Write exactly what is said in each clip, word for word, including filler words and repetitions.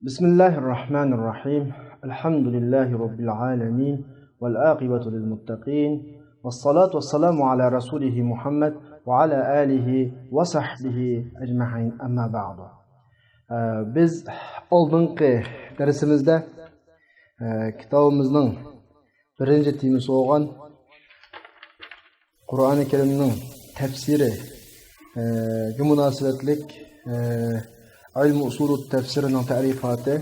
بسم الله الرحمن الرحيم. الحمد لله رب العالمين. والعاقبة للمتقين. والصلاة والسلام على رسوله محمد وعلى آله وصحبه أجمعين. أما بعد. ئە، بىز ئالدىنقى دەرسىمىزدە، ئە، كىتابىمىزنىڭ بىرىنچى تېمىسى بولغان قۇرئانى كەرىمنىڭ تەپسىرى، ئە، گە مۇناسىۋەتلىك، ئە، ئىلمى ئۇسۇلۇت تەپسىرىنىڭ تەرىپاتى،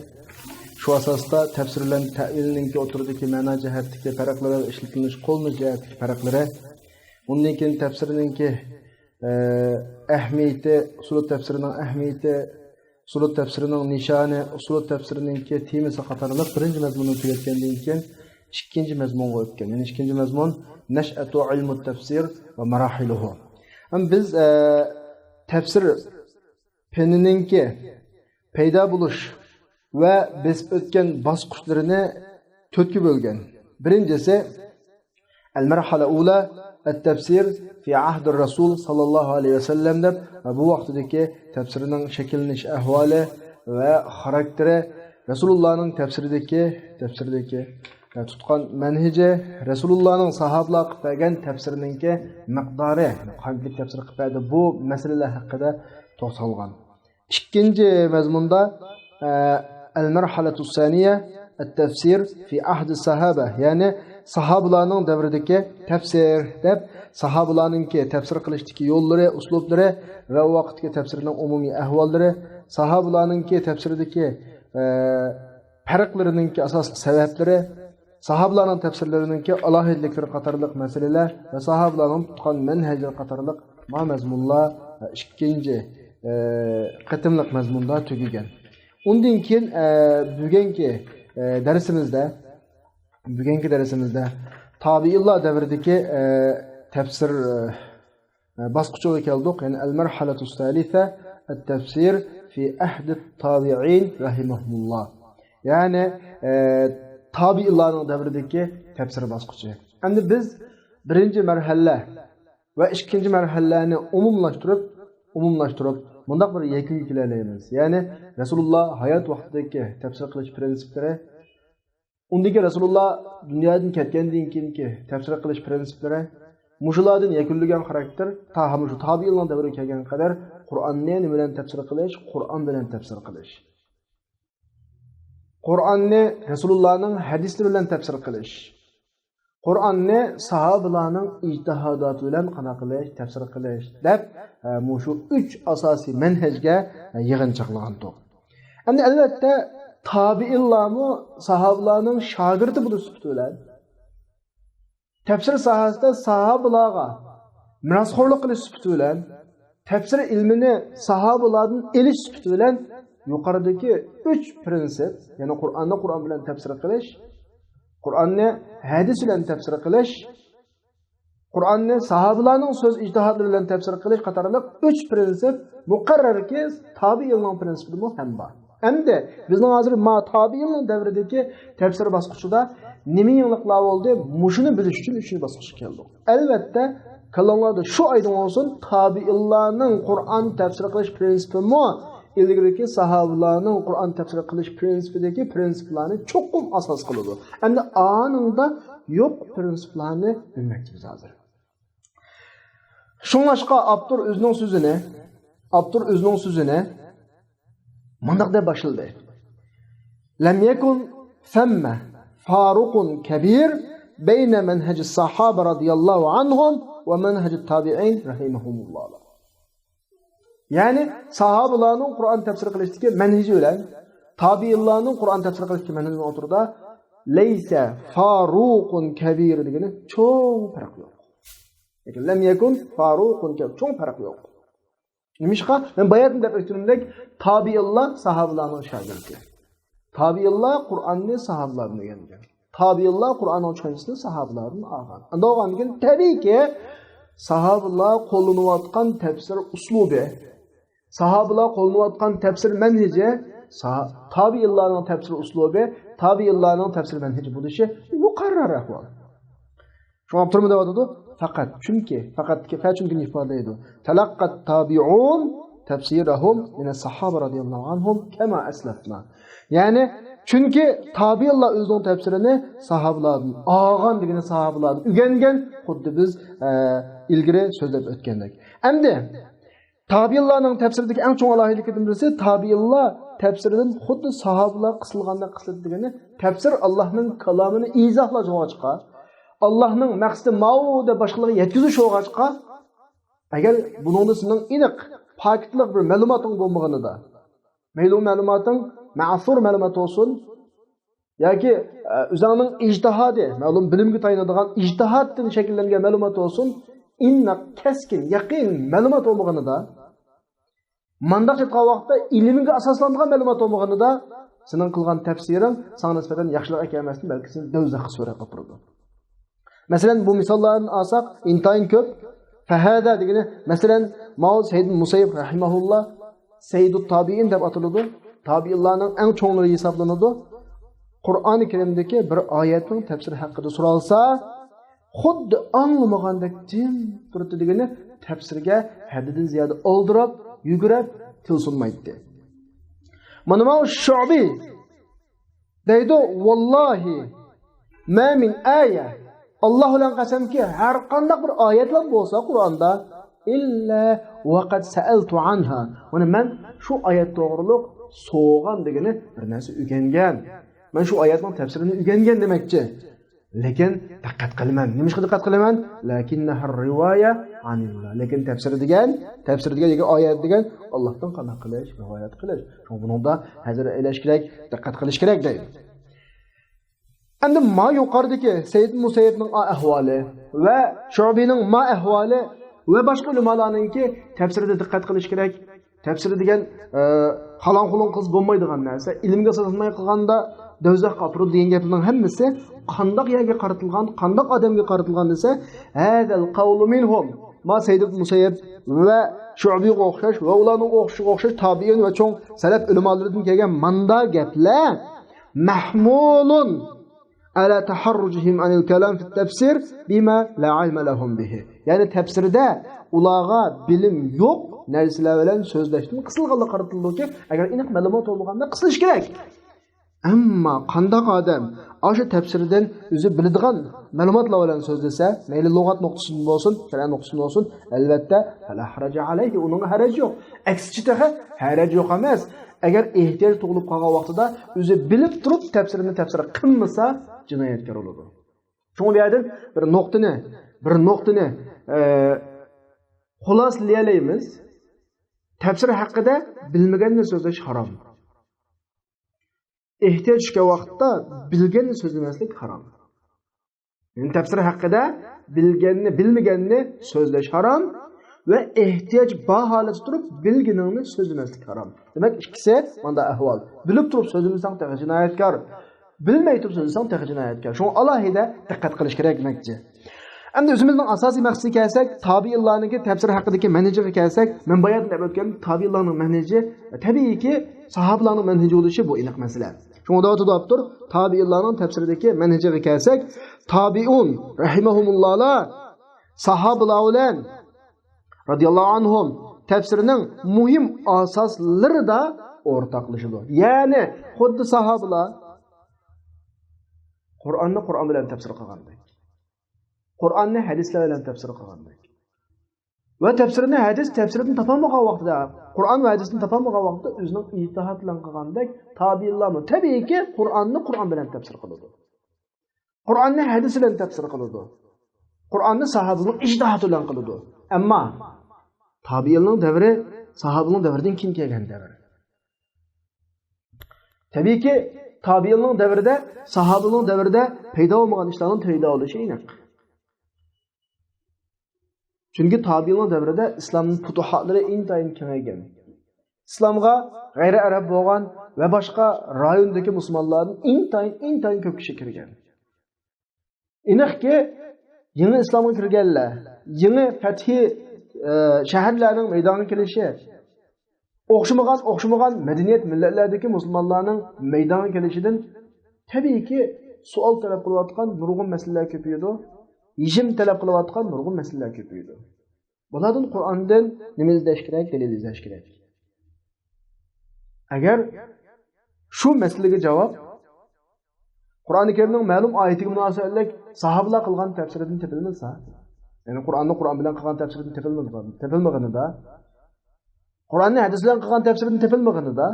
شۇ ئاساستا تەپسىر بىلەن تەئۋىلنىڭكى ئوتتۇرىدىكى مەنا جەھەتتىكى پەرقلىرى ۋە ئىشلىتىلىش قوللىنىش جەھەتتىكى پەرقلىرى، ئۇندىن كېيىن تەپسىرنىڭكى، ئە، ئەھمىيىتى، ئۇسۇلۇت تەپسىرىنىڭ ئەھمىيىتى، ئۇسۇلۇت تەپسىرىنىڭ نىشانى، ئۇسۇلۇت تەپسىرىنىڭكى تېمىسى قاتارلىق بىرىنچى مەزمۇننى تۈگەتكەندىن كېيىن، ئىككىنچى مەزمۇنغا ئۆتكەن. يەنى ئىككىنچى مەزمۇن، نەشئەتۇ ئىلمۇت تەپسىر ۋە ماراھىلۇھۇ. ئەمما بىز، ئە، تەپسىر پېنىنىڭكى پەيدا بولۇش ۋە بېسىپ ئۆتكەن باسقۇچلىرىنى تۆتكە بۆلگەن. بىرىنچىسى، المرحلة الأولى، التفسير في عهد الرسول صلى الله عليه وسلم دەپ، بۇ ۋاقتىدىكى تەپسىرنىڭ شەكىللىنىش ئەھۋالى ۋە خاراكتېرى، رەسۇلۇللانىڭ تەپسىرىدىكى، تەپسىردىكى، تۇتقان مەنھىجى، رەسۇلۇللانىڭ ساھابىلارغا قىلىپ بەرگەن تەپسىرىنىڭكى مىقدارى، قانچىلىك تەپسىر قىلىپ بەردى، بۇ مەسىلىلەر ھەققىدە توختالغان. ئىككىنچى مەزمۇندا، ئە، المرحلة الثانية، التفسير في عهد الصحابة، يەنى ساھابىلارنىڭ دەۋرىدىكى تەپسىر دەپ، ساھابىلارنىڭكى تەپسىر قىلىشتىكى يوللىرى، ئۇسلۇبلىرى ۋە ئۇ ۋاقىتتىكى تەپسىرنىڭ ئومۇمىي ئەھۋاللىرى، ساھابىلارنىڭكى تەپسىرىدىكى، ئە، پەرقلىرىنىڭكى ئاساسلىق سەۋەبلىرى، ساھابىلارنىڭ تەپسىرلىرىنىڭكى ئالاھىدىلىكلىرى قاتارلىق مەسىلىلەر ۋە ساھابىلارنىڭ تۇتقان مەنھەجلىرى قاتارلىق ما مەزمۇنلار ئىككىنچى، ئە، قېتىملىق مەزمۇندا تۈگىگەن. ئۇندىن كېيىن، ئە، بۈگۈنكى، ئە، دەرسىمىزدە، بۈگۈنكى دەرسىمىزدە تابىئىنلار دەۋرىدىكى، ئە، تەپسىر، ئە، باسقۇچىغا كەلدۇق. يەنى المرحلة الثالثة، التفسير في عهد التابعين رحمهم الله. يەنى، ئە، تابىئىنلارنىڭ دەۋرىدىكى تەپسىر باسقۇچى. ئەمدى بىز بىرىنچى مەرھەلە ۋە ئىككىنچى مەرھەلىلەرنى ئومۇملاشتۇرۇپ، ئومۇملاشتۇرۇپ، مۇنداق بىر يەكۈنگە كېلەلەيمىز. يەنى رەسۇلۇللا ھايات ۋاقتىدىكى تەپسىر قىلىش پىرىنسىپلىرى، ئۇندىن كېيىن رەسۇلۇللا دۇنيادىن كەتكەندىن كېيىنكى تەپسىر قىلىش پىرىنسىپلىرى، مۇشۇلاردىن يەكۈنلىگەن خاراكتېر، تا مۇشۇ تابىئىنلارنىڭ دەۋرىگە كەلگەنگە قەدەر قۇرئاننى نېمە بىلەن تەپسىر قىلىش؟ قۇرئان بىلەن تەپسىر قىلىش. قۇرئاننى رەسۇلۇللانىڭ ھەدىسلىرى بىلەن تەپسىر قىلىش. قۇرئاننى ساھابىلارنىڭ ئىجتىھاداتى بىلەن قانداق قىلىش، تەپسىر قىلىش دەپ، ئە، مۇشۇ ئۈچ ئاساسىي مەنھەجگە، ئە، يىغىنچاقلىغانتۇق. ئەمدى ئەلۋەتتە، تابىئىنلارمۇ ساھابىلارنىڭ شاگىرتى بولۇش سۈپىتى بىلەن، تەپسىر ساھەسىدە ساھابىلارغا مىراسخورلۇق قىلىش سۈپىتى بىلەن، تەپسىر ئىلمىنى ساھابىلاردىن ئېلىش سۈپىتى بىلەن يۇقىرىدىكى ئۈچ پىرىنسىپ، يەنى قۇرئاننى قۇرئان بىلەن تەپسىر قىلىش، قۇرئاننى ھەدىس بىلەن تەپسىر قىلىش، قۇرئاننى ساھابىلارنىڭ سۆز ئىجتىھادلىرى بىلەن تەپسىر قىلىش قاتارلىق ئۈچ پىرىنسىپ مۇقەررەركى تابىئىننىڭ پىرىنسىپىدىمۇ ھەم بار. ئەمدى بىزنىڭ ھازىر ما تابىئىننىڭ دەۋرىدىكى تەپسىر باسقۇچىدا نېمە يېڭىلىقلار بولدى؟ مۇشۇنى بىلىش ئۈچۈن ئۈچىنچى باسقۇچقا كەلدۇق. ئەلۋەتتە، كاللاڭلاردا شۇ ئايدىڭ بولسۇن، تابىئىنلارنىڭ قۇرئان تەپسىر قىلىش پىرىنسىپىمۇ ئىلگىرىكى ساھابىلارنىڭ قۇرئان تەپسىر قىلىش پىرىنسىپىدىكى پىرىنسىپلارنى چوقۇم ئاساس قىلىدۇ. ئەمدى ئانىڭدا يوق پىرىنسىپلارنى بىلمەكچىمىز ھازىر. شۇڭلاشقا ئاپتور ئۆزىنىڭ سۆزىنى، ئاپتور ئۆزىنىڭ سۆزىنى مۇنداق دەپ باشلىدى. لم يكن ثم فارق كبير بين منهج الصحابة رضي الله عنهم ومنهج التابعين رحمهم الله. يەنى ساھابىلارنىڭ قۇرئان تەپسىر قىلىشتىكى مەنھىجى بىلەن تابىئىنلارنىڭ قۇرئان تەپسىر قىلىشتىكى مەنھىجىنىڭ ئوتتۇرىدا ليس فاروق كبير دېگەن چوڭ پەرق يوق. لەم يەكۇن فاروقۇن كەبىر، چوڭ پەرق يوق. نېمىشقا؟ مەن باياتىن دەپ ئۆتكىنىمدەك، تابىئىنلار ساھابىلارنىڭ شاگىرتى. تابىئىنلار قۇرئاننى ساھابىلاردىن ئۆگەنگەن. تابىئىنلار قۇرئاننىڭ چۈشەنچىسىنى ساھابىلاردىن ئالغان. ئۇنداق بولغاندىكىن، تەبىئىيكى، ساھابىلار قوللىنىۋاتقان تەپسىر ئۇسلۇبى، ساھابىلار قوللىنىۋاتقان تەپسىر مەنھىجى، ساھا-، تابىئىنلارنىڭ تەپسىر ئۇسلۇبى، تابىئىنلارنىڭ تەپسىر مەنھىجى بولۇشى مۇقەررەر ئەھۋال. شۇڭا ئاپتورمۇ دەۋاتىدۇ، پەقەت، چۈنكى، پەقەتتىكى فە چۈنكىنى ئىپادىلەيدۇ. تەلەققەت تابىئۇن تفسيرهم من الصحابة رضي الله عنهم كما أسلفنا. يەنى، چۈنكى تابىئىنلار ئۆزىنىڭ تەپسىرىنى ساھابىلاردىن ئالغان دېگىنى ساھابىلاردىن ئۆگەنگەن، خۇددى بىز، ئە، ئىلگىرى سۆزلەپ ئۆتكەندەك. ئەمدى تابىئىنلارنىڭ تەپسىرىدىكى ئەڭ چوڭ ئالاھىدىلىكىدىن بىرسى، تابىئىنلار تەپسىرىدىن خۇددى ساھابىلار قىسىلغاندەك قىسىلدى دېگىنى، تەپسىر ئاللاھنىڭ كالامىنى ئىزاھلاش بولغاچقا، ئاللاھنىڭ مەقسىتى ماۋۇ دەپ باشقىلارغا يەتكۈزۈش بولغاچقا، ئەگەر بۇنىڭدا سېنىڭ ئېنىق پاكىتلىق بىر مەلۇماتىڭ بولمىغىنىدا، مەلۇم مەلۇماتىڭ مەسۇر مەلۇمات بولسۇن، ياكى، ئە، ئۆزۈڭنىڭ ئىجتىھادى، مەلۇم بىلىمگە تايىنىدىغان ئىجتىھادتىن شەكىللەنگەن مەلۇمات بولسۇن، ئېنىق، كەسكىن، يەقىن مەلۇمات بولمىغىنىدا، مانداق ئېيتقان ۋاقىتتا ئىلىمگە ئاساسلانغان مەلۇمات بولمىغىنىدا، سېنىڭ قىلغان تەپسىرىڭ ساڭا نىسبەتەن ياخشىلىق ئەكەلمەستىن، بەلكى سېنى دوزاخقا سۆرەپ ئاپىرىدۇ. مەسىلەن، بۇ مىساللارنى ئالساق، ئىنتايىن كۆپ. فەھەزا دېگىنى، مەسىلەن، ماۋۇ سەيىد مۇسەييىب رەھىمەھۇللا سەييىدۇت تابىئىن دەپ ئاتىلىدۇ. تابىئىنلارنىڭ ئەڭ چوڭلىرى ھېسابلىنىدۇ. قۇرئانى كەرىمدىكى بىر ئايەتنىڭ تەپسىرى ھەققىدە سورالسا، خۇددى ئاڭلىمىغاندەك تىم تۇراتتى دېگىنى، تەپسىرگە ھەددىدىن زىيادە ئالدىراپ، يۈگۈرۈپ، تىل سۇنمايتتى. مانا ماۋۇ شۇئبى دەيدۇ، ۋاللاھى، ما مىن ئايە، ئاللا بىلەن قەسەمكى، ھەر قانداق بىر ئايەتلەر بولسا قۇرئاندا، ئىللا ۋەقەد سەئەلتۇ ئانھا، مانا مەن شۇ ئايەت توغرۇلۇق سورىغان دېگىنى بىر نەرسە ئۆگەنگەن. مەن شۇ ئايەتنىڭ تەپسىرىنى ئۆگەنگەن دېمەكچى. لېكىن دىققەت قىلىمەن. نېمىشقا دىققەت قىلىمەن؟ لەكىننەھا رىۋايە ئانىللا. لېكىن تەپسىر دېگەن، تەپسىر دېگەن ياكى ئايەت دېگەن ئاللاھتىن قانداق قىلىش، رىۋايەت قىلىش. شۇڭا بۇنىڭدا ھەزەر ئەيلەش كېرەك، دىققەت قىلىش كېرەك دەيدۇ. ئەمدى ما يۇقىرىدىكى سەيىد مۇسەييىبنىڭ ئا ئەھۋالى ۋە شۇئبىنىڭ ما ئەھۋالى ۋە باشقا ئۆلىمالارنىڭكى تەپسىرىدە دىققەت قىلىش كېرەك. تەپسىرى دېگەن، ئە، خالاڭ-خۇلۇڭ قىلسا بولمايدىغان نەرسە. ئىلىمگە ئاساسلانماي قىلغاندا دوزاخقا ئاپىرىدۇ دېگەن گەپنىڭ ھەممىسى قانداق يەرگە قارىتىلغان، قانداق ئادەمگە قارىتىلغان دېسە، ھەزەل قەۋلۇ مىنھۇم. ما سەيىد ئىبن مۇسەييىب ۋە شۇئبىغا ئوخشاش ۋە ئۇلارنىڭ ئوخشىشىغا ئوخشاش تابىئىن ۋە چوڭ سەلەپ ئۆلىمالىرىدىن كەلگەن ماندا گەپلەر مەھمۇلۇن ئەلا تەھەررۇجىھىم ئەنىل كەلام فىت تەفسىر بىما لا ئىلمە لەھۇم بىھى. يەنى تەپسىردە ئۇلارغا بىلىم يوق نەرسىلەر بىلەن سۆزلەشتىن قىسىلغانلىقى قارىتىلىدۇكى، ئەگەر ئېنىق مەلۇمات بولمىغاندا قىسىلىش كېرەك. ئەمما قانداق ئادەم ئاشۇ تەپسىردىن ئۆزى بىلىدىغان مەلۇماتلار بىلەن سۆزلىسە، مەيلى لۇغەت نۇقتىسىدىن بولسۇن، شەرئى نۇقتىسىدىن بولسۇن، ئەلۋەتتە، فەلا ھەرەجە ئەلەيھى، ئۇنىڭغا ھەرەج يوق. ئەكسىچە تېخى ھەرەج يوق ئەمەس. ئەگەر ئېھتىياج تۇغۇلۇپ قالغان ۋاقتىدا ئۆزى بىلىپ تۇرۇپ تەپسىرىنى تەپسىر قىلمىسا، جىنايەتكار بولىدۇ. شۇڭا بۇ يەردىن بىر نۇقتىنى، بىر نۇقتىنى، ئە، خۇلاسىلىيەلەيمىز. تەپسىر ھەققىدە بىلمىگەننى سۆزلەش ھارام. ئېھتىياج چۈشكەن ۋاقىتتا بىلگەننى سۆزلىمەسلىك ھارام. يەنى تەپسىر ھەققىدە بىلگەننى، بىلمىگەننى سۆزلەش ھارام ۋە ئېھتىياج بار ھالەتتە تۇرۇپ بىلگىنىڭنى سۆزلىمەسلىك ھارام. دېمەك، ئىككىسى ماندا ئەھۋال. بىلىپ تۇرۇپ سۆزلىمىسەڭ تېخى جىنايەتكار. بىلمەي تۇرۇپ سۆزلىسەڭ تېخى جىنايەتكار. شۇڭا ئالاھىدە دىققەت قىلىش كېرەك دېمەكچى. ئەمدى ئۆزىمىزنىڭ ئاساسىي مەقسىتىگە كەلسەك، تابىئىنلارنىڭكى تەپسىر ھەققىدىكى مەنھىجىگە كەلسەك، مەن باياتىن دەپ ئۆتكەن تابىئىنلارنىڭ مەنھىجى، تەبىئىيكى، ساھابىلارنىڭ مەنھىجى بولۇشى بۇ ئېنىق مەسىلە. شۇڭا داۋاتىدا دەپتۇر، تابىئىنلارنىڭ تەپسىرىدىكى مەنھىجىگە كەلسەك، تابىئۇن رەھىمەھۇمۇللاھلار ساھابىلار بىلەن رەزىياللاھۇ ئەنھۇم تەپسىرىنىڭ مۇھىم ئاساسلىرىدا ئورتاقلىشىدۇ. يەنى خۇددى ساھابىلار قۇرئاننى قۇرئان بىلەن تەپسىر قىلغاندەك، قۇرئاننى ھەدىسلەر بىلەن تەپسىر قىلغاندەك ۋە تەپسىرنى ھەدىس تەپسىردىن تاپالمىغان ۋاقتىدا، قۇرئان ۋە ھەدىستىن تاپالمىغان ۋاقىتتا ئۆزىنىڭ ئىجتىھاتى بىلەن قىلغاندەك، تابىئىنلارمۇ تەبىئىيكى قۇرئاننى قۇرئان بىلەن تەپسىر قىلىدۇ. قۇرئاننى ھەدىس بىلەن تەپسىر قىلىدۇ. قۇرئاننى ساھابىنىڭ ئىجتىھاتى بىلەن قىلىدۇ. ئەمما تابىئىننىڭ دەۋرى ساھابىنىڭ دەۋرىدىن كېيىن كەلگەن دەۋر. تەبىئىيكى، تابىئىننىڭ دەۋرىدە، ساھابىنىڭ دەۋرىدە پەيدا بولمىغان ئىشلارنىڭ پەيدا بولۇشى ئېنىق. چۈنكى تابىئىننىڭ دەۋرىدە ئىسلامنىڭ پۇتۇھاتلىرى ئىنتايىن كېڭەيگەن. ئىسلامغا غەيرىي ئەرەب بولغان ۋە باشقا رايوندىكى مۇسۇلمانلاردىن ئىنتايىن، ئىنتايىن كۆپ كىشى كىرگەن. ئېنىقكى، يېڭى ئىسلامغا كىرگەنلەر، يېڭى پەتھىي، ئە، شەھەرلەرنىڭ مەيدانغا كېلىشى، ئوخشىمىغان، ئوخشىمىغان مەدەنىيەت مىللەتلەردىكى مۇسۇلمانلارنىڭ مەيدانغا كېلىشىدىن تەبىئىيكى سوئال تەلەپ قىلىۋاتقان نۇرغۇن مەسىلىلەر كۆپىيىدۇ، يېشىم تەلەپ قىلىۋاتقان نۇرغۇن مەسىلىلەر كۆپىيىدۇ. بۇلاردىن قۇرئاندىن نېمە ئىزدەش كېرەك؟ دەلىل ئىزدەش كېرەك. ئەگەر شۇ مەسىلىگە جاۋاب، قۇرئانى كەرىمنىڭ مەلۇم ئايىتىگە مۇناسىۋەتلىك ساھابىلار قىلغان تەپسىرىدىن تېپىلمىسا، يەنى قۇرئاننى قۇرئان بىلەن قىلغان تەپسىرىدىن تېپىلمىغىنىدا، قۇرئاننى ھەدىس بىلەن قىلغان تەپسىرىدىن تېپىلمىغىنىدا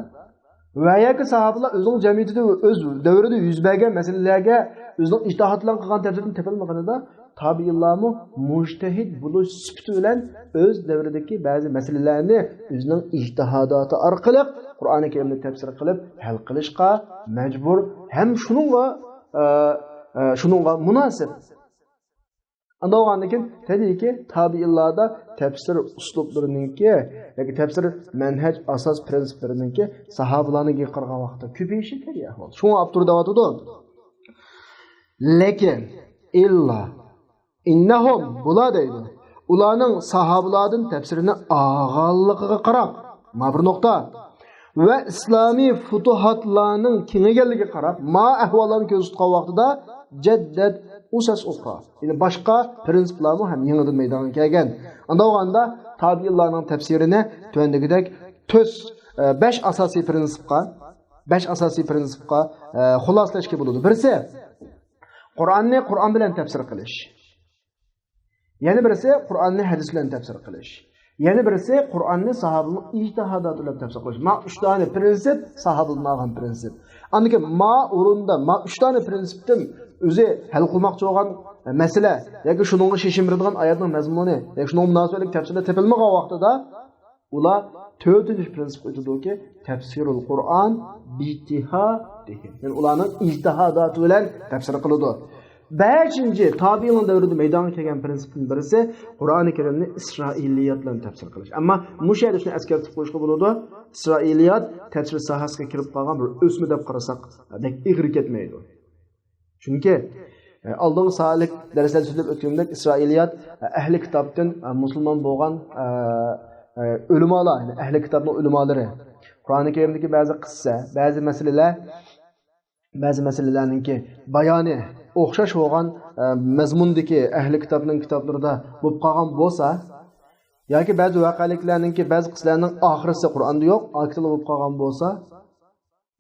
ۋە ياكى ساھابىلار ئۆزىنىڭ جەمئىيىتىدە، ئۆز دەۋرىدە يۈز بەرگەن مەسىلىلەرگە ئۆزىنىڭ ئىجتىھاتى بىلەن قىلغان تەپسىرىدىن تېپىلمىغىنىدا، تابىئىنلارمۇ مۇجتەھىد بولۇش سۈپىتى بىلەن ئۆز دەۋرىدىكى بەزى مەسىلىلەرنى ئۆزىنىڭ ئىجتىھاداتى ئارقىلىق قۇرئانى كەرىمنى تەپسىر قىلىپ ھەل قىلىشقا مەجبۇر ھەم شۇنىڭغا، ئە، ئە، شۇنىڭغا مۇناسىپ. ئانداق بولغاندىن كېيىن، تەبىئىيكى، تابىئىنلاردا تەپسىر ئۇسلۇبلىرىنىڭكى ياكى تەپسىر مەنھەج ئاساس پىرىنسىپلىرىنىڭكى ساھابىلارنىڭكىگە قارىغان ۋاقىتتا كۆپىيىشى تەبىئىي ئەھۋال. شۇڭا ئاپتور دەۋاتىدۇ. لېكىن، ئىللا، ئىننەھۇم، بۇلار دەيدۇ. ئۇلارنىڭ ساھابىلاردىن تەپسىرىنى ئالغانلىقىغا قاراپ، ما بىر نۇقتا. ۋە ئىسلامىي فۇتۇھاتلارنىڭ كېڭەيگەنلىكىگە قاراپ، ما ئەھۋاللارنى كۆزدە تۇتقان ۋاقتىدا جەددەت ئۇسەس ئۇخرا. يەنى باشقا پىرىنسىپلارمۇ ھەم يېڭىدىن مەيدانغا كەلگەن. ئانداق بولغاندا تابىئىنلارنىڭ تەپسىرىنى تۆۋەندىكىدەك تۆت، ئە، بەش ئاساسىي پىرىنسىپقا، بەش ئاساسىي پىرىنسىپقا، ئە، خۇلاسىلەشكە بولىدۇ. بىرسى، قۇرئاننى قۇرئان بىلەن تەپسىر قىلىش. يەنە بىرسى قۇرئاننى ھەدىس بىلەن تەپسىر قىلىش. يەنە بىرسى قۇرئاننى ساھابىنىڭ ئىجتىھاداتى بىلەن تەپسىر قىلىش. ما ئۈچ دانە پىرىنسىپ ساھابىدىن ئالغان پىرىنسىپ. ئاندىن كېيىن ما ئورۇندا، ما ئۈچ دانە پىرىنسىپتىن ئۆزى ھەل قىلماقچى بولغان مەسىلە ياكى شۇنىڭغا شېشىن بېرىدىغان ئايەتنىڭ مەزمۇنى ياكى شۇنىڭغا مۇناسىۋەتلىك تەپسىرلەر تېپىلمىغان ۋاقتىدا، ئۇلار تۆتىنچى پىرىنسىپقا ئۆتىدۇكى، تەپسىرۇل قۇرئان بىتىھا دېگەن. يەنى ئۇلارنىڭ ئىجتىھاداتى بىلەن تەپسىر قىلىدۇ. بەشىنچى، تابىئىنىڭ دەۋرىدە مەيدانغا كەلگەن پىرىنسىپتىن بىرسى، قۇرئانى كەرىمنى ئىسرائىلىيات بىلەن تەپسىر قىلىش. ئەمما مۇشۇ يەردە شۇنى ئەسكەرتىپ قويۇشقا بولىدۇ، ئىسرائىلىيات تەپسىر ساھەسىگە كىرىپ قالغان بىر ئۆسمە دەپ قارىساق، بەك ئېغىر كەتمەيدۇ. چۈنكى، ئە، ئالدىنقى سائەتلىك دەرسلەردە سۆزلەپ ئۆتكىنىمدەك، ئىسرائىلىيات، ئە، ئەھلى كىتابتىن، ئە، مۇسۇلمان بولغان، ئە، ئە، ئۆلىمالار، يەنى ئەھلى كىتابنىڭ ئۆلىمالىرى، قۇرئانى كەرىمدىكى بەزى قىسسە، بەزى مەسىلىلەر، بەزى مەسىلىلەرنىڭكى بايانى ئوخشاش بولغان، ئە، مەزمۇندىكى ئەھلى كىتابنىڭ كىتابلىرىدا بولۇپ قالغان بولسا، ياكى بەزى ۋەقەلىكلەرنىڭكى، بەزى قىسسىلەرنىڭ ئاخىرىسى قۇرئاندا يوق، ئارقا كىتابتا بولۇپ قالغان بولسا،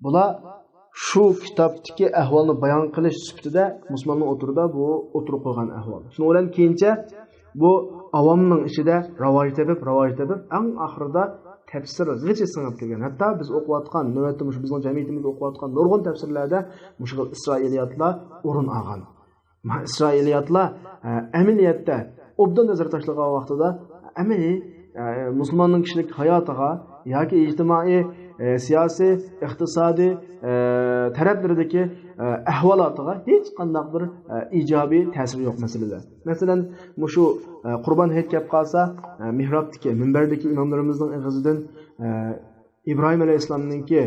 بۇلار شۇ كىتابتىكى ئەھۋالنى بايان قىلىش سۈپىتىدە مۇسۇلماننىڭ ئوتتۇرىدا بۇ ئوتتۇرىغا قويغان ئەھۋال. شۇنىڭ بىلەن كېيىنچە بۇ ئاۋامنىڭ ئىچىدە راۋاج تېپىپ، راۋاج تېپىپ، ئەڭ ئاخىرىدا تەپسىرغىچە سىڭىپ كەلگەن. ھەتتا بىز ئوقۇۋاتقان، نۆۋەتتە مۇشۇ بىزنىڭ جەمئىيىتىمىزدە ئوقۇۋاتقان نۇرغۇن تەپسىرلەردە مۇشۇ خىل ئىسرائىلىياتلار ئورۇن ئالغان. ئىسرائىلىياتلار، ئە، ئەمەلىيەتتە ئوبدان نەزەر تاشلىغان ۋاقتىدا ئەمەلىي، ئە، مۇسۇلماننىڭ كىشىلىك ھاياتىغا ياكى ئىجتىمائىي، ئە، سىياسىي، ئىقتىسادىي، ئە، تەرەپلىرىدىكى، ئە، ئەھۋالاتىغا ھېچقانداق بىر، ئە، ئىجابىي تەسىرى يوق مەسىلىدە. مەسىلەن، مۇشۇ، ئە، قۇربان ھېيت كەپ قالسا، ئە، مېھرابتىكى، مىنبەردىكى ئىماملىرىمىزنىڭ ئېغىزىدىن، ئە، ئىبراھىم ئەلەيھىسسالامنىڭكى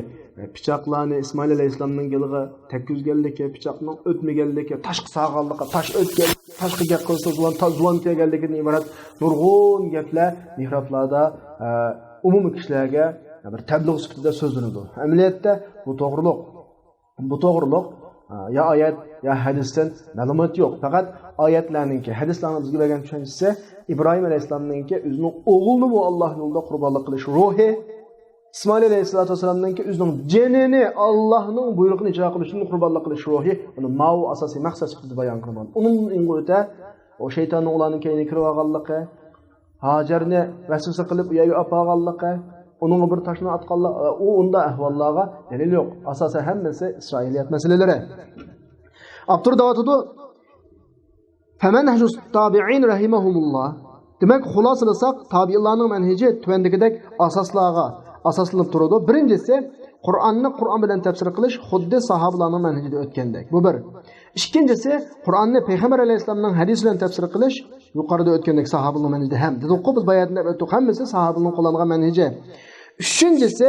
پىچاقلارنى ئىسمائىل ئەلەيھىسسالامنىڭ گېلىغا تەگكۈزگەنلىكى، پىچاقنىڭ ئۆتمىگەنلىكى، تاشقا ساغانلىقى، تاش ئۆتكەن، تاشقا گەپ قىلسا زۇۋان، تا-، زۇۋان تىيەگەنلىكىدىن ئىبارەت نۇرغۇن گەپلەر مېھرابلاردا، ئە، ئومۇمىي كىشىلەرگە بىر تەبلىغ سۈپىتىدە سۆزلىنىدۇ. ئەمەلىيەتتە بۇ توغرىلىق. بۇ توغرىلىق، ئە، يا ئايەت، يا ھەدىستىن مەلۇمات يوق. پەقەت ئايەتلەرنىڭكى، ھەدىسلەرنىڭ بىزگە بەرگەن چۈشەنچىسى، ئىبراھىم ئەلەيھىسسالامنىڭكى ئۆزىنىڭ ئوغلىنىمۇ ئاللاھ يولىدا قۇربانلىق قىلىش روھى، ئىسمائىل ئەلەيھىسسالاتۇ ۋەسسالامنىڭكى ئۆزىنىڭ جېنىنى ئاللاھنىڭ بۇيرۇقىنى ئىجرا قىلىش ئۈچۈن قۇربانلىق قىلىش روھى، مانا ماۋۇ ئاساسىي مەقسەت سۈپىتىدە بايان قىلىنغان. ئۇنىڭدىن ئېڭىغا ئۆتە، ئۇ شەيتاننىڭ ئۇلارنىڭ كەينىگە كىرىپ ئالغانلىقى، ھاجەرنى ۋەسۋەسە قىلىپ ئۇ يەرگە ئاپارغانلىقى، ئۇنىڭغا بىر تاشنى ئاتقانلىقى، ئۇ ئۇنداق ئەھۋاللارغا دەلىل يوق. ئاساسەن ھەممىسى ئىسرائىلىيەت مەسىلىلىرى. ئاپتور دەۋاتىدۇ، فمنهج التابعين رحمهم الله. دېمەك، خۇلاسىلىساق، تابىئىنلارنىڭ مەنھىجى تۆۋەندىكىدەك ئاساسلارغا ئاساسلىنىپ تۇرىدۇ. بىرىنچىسى، قۇرئاننى قۇرئان بىلەن تەپسىر قىلىش خۇددى ساھابىلارنىڭ مەنھىجىدە ئۆتكەندەك. بۇ بىر. ئىككىنچىسى، قۇرئاننى پەيغەمبەر ئەلەيھىسسالامنىڭ ھەدىسى بىلەن تەپسىر قىلىش يۇقىرىدا ئۆتكەندەك ساھابىلارنىڭ مەنھىجىدە ھەم. دېدۇققۇ، بىز باياتىن دەپ ئۆتتۇق، ھەممىسى ساھابىلارنىڭ قوللانغان مەنھىجى. ئۈچىنچىسى،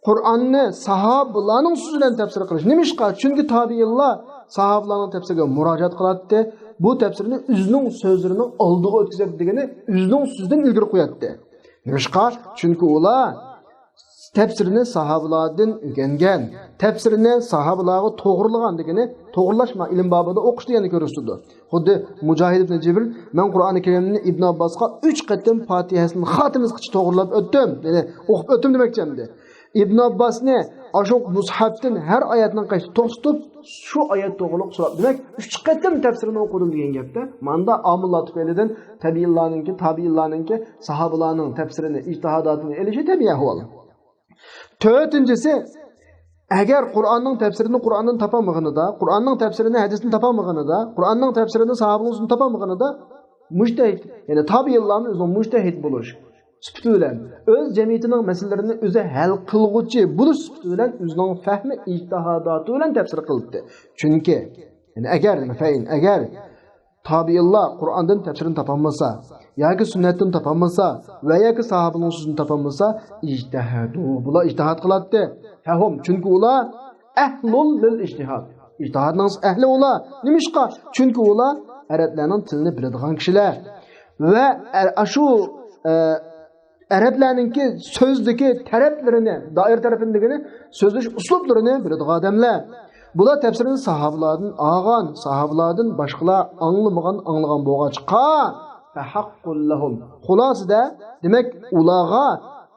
قۇرئاننى ساھابىلارنىڭ سۆزى بىلەن تەپسىر قىلىش. نېمىشقا؟ چۈنكى تابىئىنلار ساھابىلارنىڭ تەپسىرىگە مۇراجىئەت قىلاتتى. بۇ تەپسىرنى ئۆزىنىڭ سۆزلىرىنىڭ ئالدىغا ئۆتكۈزەتتى دېگىنى ئۆزىنىڭ سۆزىدىن ئىلگىرى قوياتتى. نېمىشقا؟ چۈنكى ئۇلار تەپسىرىنى ساھابىلاردىن ئۆگەنگەن، تەپسىرىنى ساھابىلارغا توغرىلىغان دېگىنى توغرىلاش ما-، ئىلىم بابىدا ئوقۇش دېگەننى كۆرسىتىدۇ. خۇددى مۇجاھىد ئىبن جەبر، مەن قۇرئانى كەرىمنى ئىبن ئابباسقا ئۈچ قېتىم پاتىھەسىنىڭ خاتىمىسىغىچە توغرىلاپ ئۆتتۈم، يەنى ئوقۇپ ئۆتتۈم دېمەكچى ئەمدى. ئىبن ئابباسنى ئاشۇ مۇسھەپتىن ھەر ئايەتنىڭ قايسى توختىتىپ، شۇ ئايەت توغرۇلۇق سوراپ، دېمەك، ئۈچ قېتىم تەپسىرىنى ئوقۇدۇم دېگەن گەپتە. ماندا ئامىللار تۈپەيلىدىن تەبىئىنلارنىڭكى، تابىئىنلارنىڭكى ساھابىلارنىڭ تەپسىرىنى، ئىجتىھاداتىنى ئېلىشى تەبىئىي ئەھۋال. تۆتىنچىسى، ئەگەر قۇرئاننىڭ تەپسىرىنى قۇرئاندىن تاپالمىغىنىدا، قۇرئاننىڭ تەپسىرىنى ھەدىستىن تاپالمىغىنىدا، قۇرئاننىڭ تەپسىرىنى ساھابىنىڭ سۆزىدىن تاپالمىغىنىدا، مۇجتەھىد، يەنى تابىئىنلارنى ئۆزىنىڭ مۇجتەھىد بولۇش سۈپىتى بىلەن، ئۆز جەمئىيىتىنىڭ مەسىلىلىرىنى ئۆزى ھەل قىلغۇچى بولۇش سۈپىتى بىلەن ئۆزىنىڭ فەھمى، ئىجتىھاداتى بىلەن تەپسىر قىلاتتى. چۈنكى، يەنى ئەگەر، دېمە، فەئىن، ئەگەر تابىئىنلار قۇرئاندىن تەپسىرىنى تاپالمىسا، ياكى سۈننەتتىن تاپالمىسا ۋە ياكى ساھابىنىڭ سۆزىدىن تاپالمىسا، ئىجتىھەدۇ، بۇلار ئىجتىھاد قىلاتتى. فەھۇم، چۈنكى ئۇلار ئەھلۇل لىل ئىجتىھاد. ئىجتىھادنىڭ ئەھلى ئۇلار. نېمىشقا؟ چۈنكى ئۇلار ئەرەبلەرنىڭ تىلىنى بىلىدىغان كىشىلەر. ۋە ئە-، ئاشۇ، ئە، ئەرەبلەرنىڭكى سۆزدىكى تەرەپلىرىنى، دائىرە تەرىپىنى دېگىنى، سۆزلىشىش ئۇسلۇبلىرىنى بىلىدىغان ئادەملەر. بۇلار تەپسىرىنى ساھابىلاردىن ئالغان، ساھابىلاردىن باشقىلار ئاڭلىمىغان، ئاڭلىغان بولغاچقا، فەھەققۇل لەھۇم. خۇلاسىدە، دېمەك، ئۇلارغا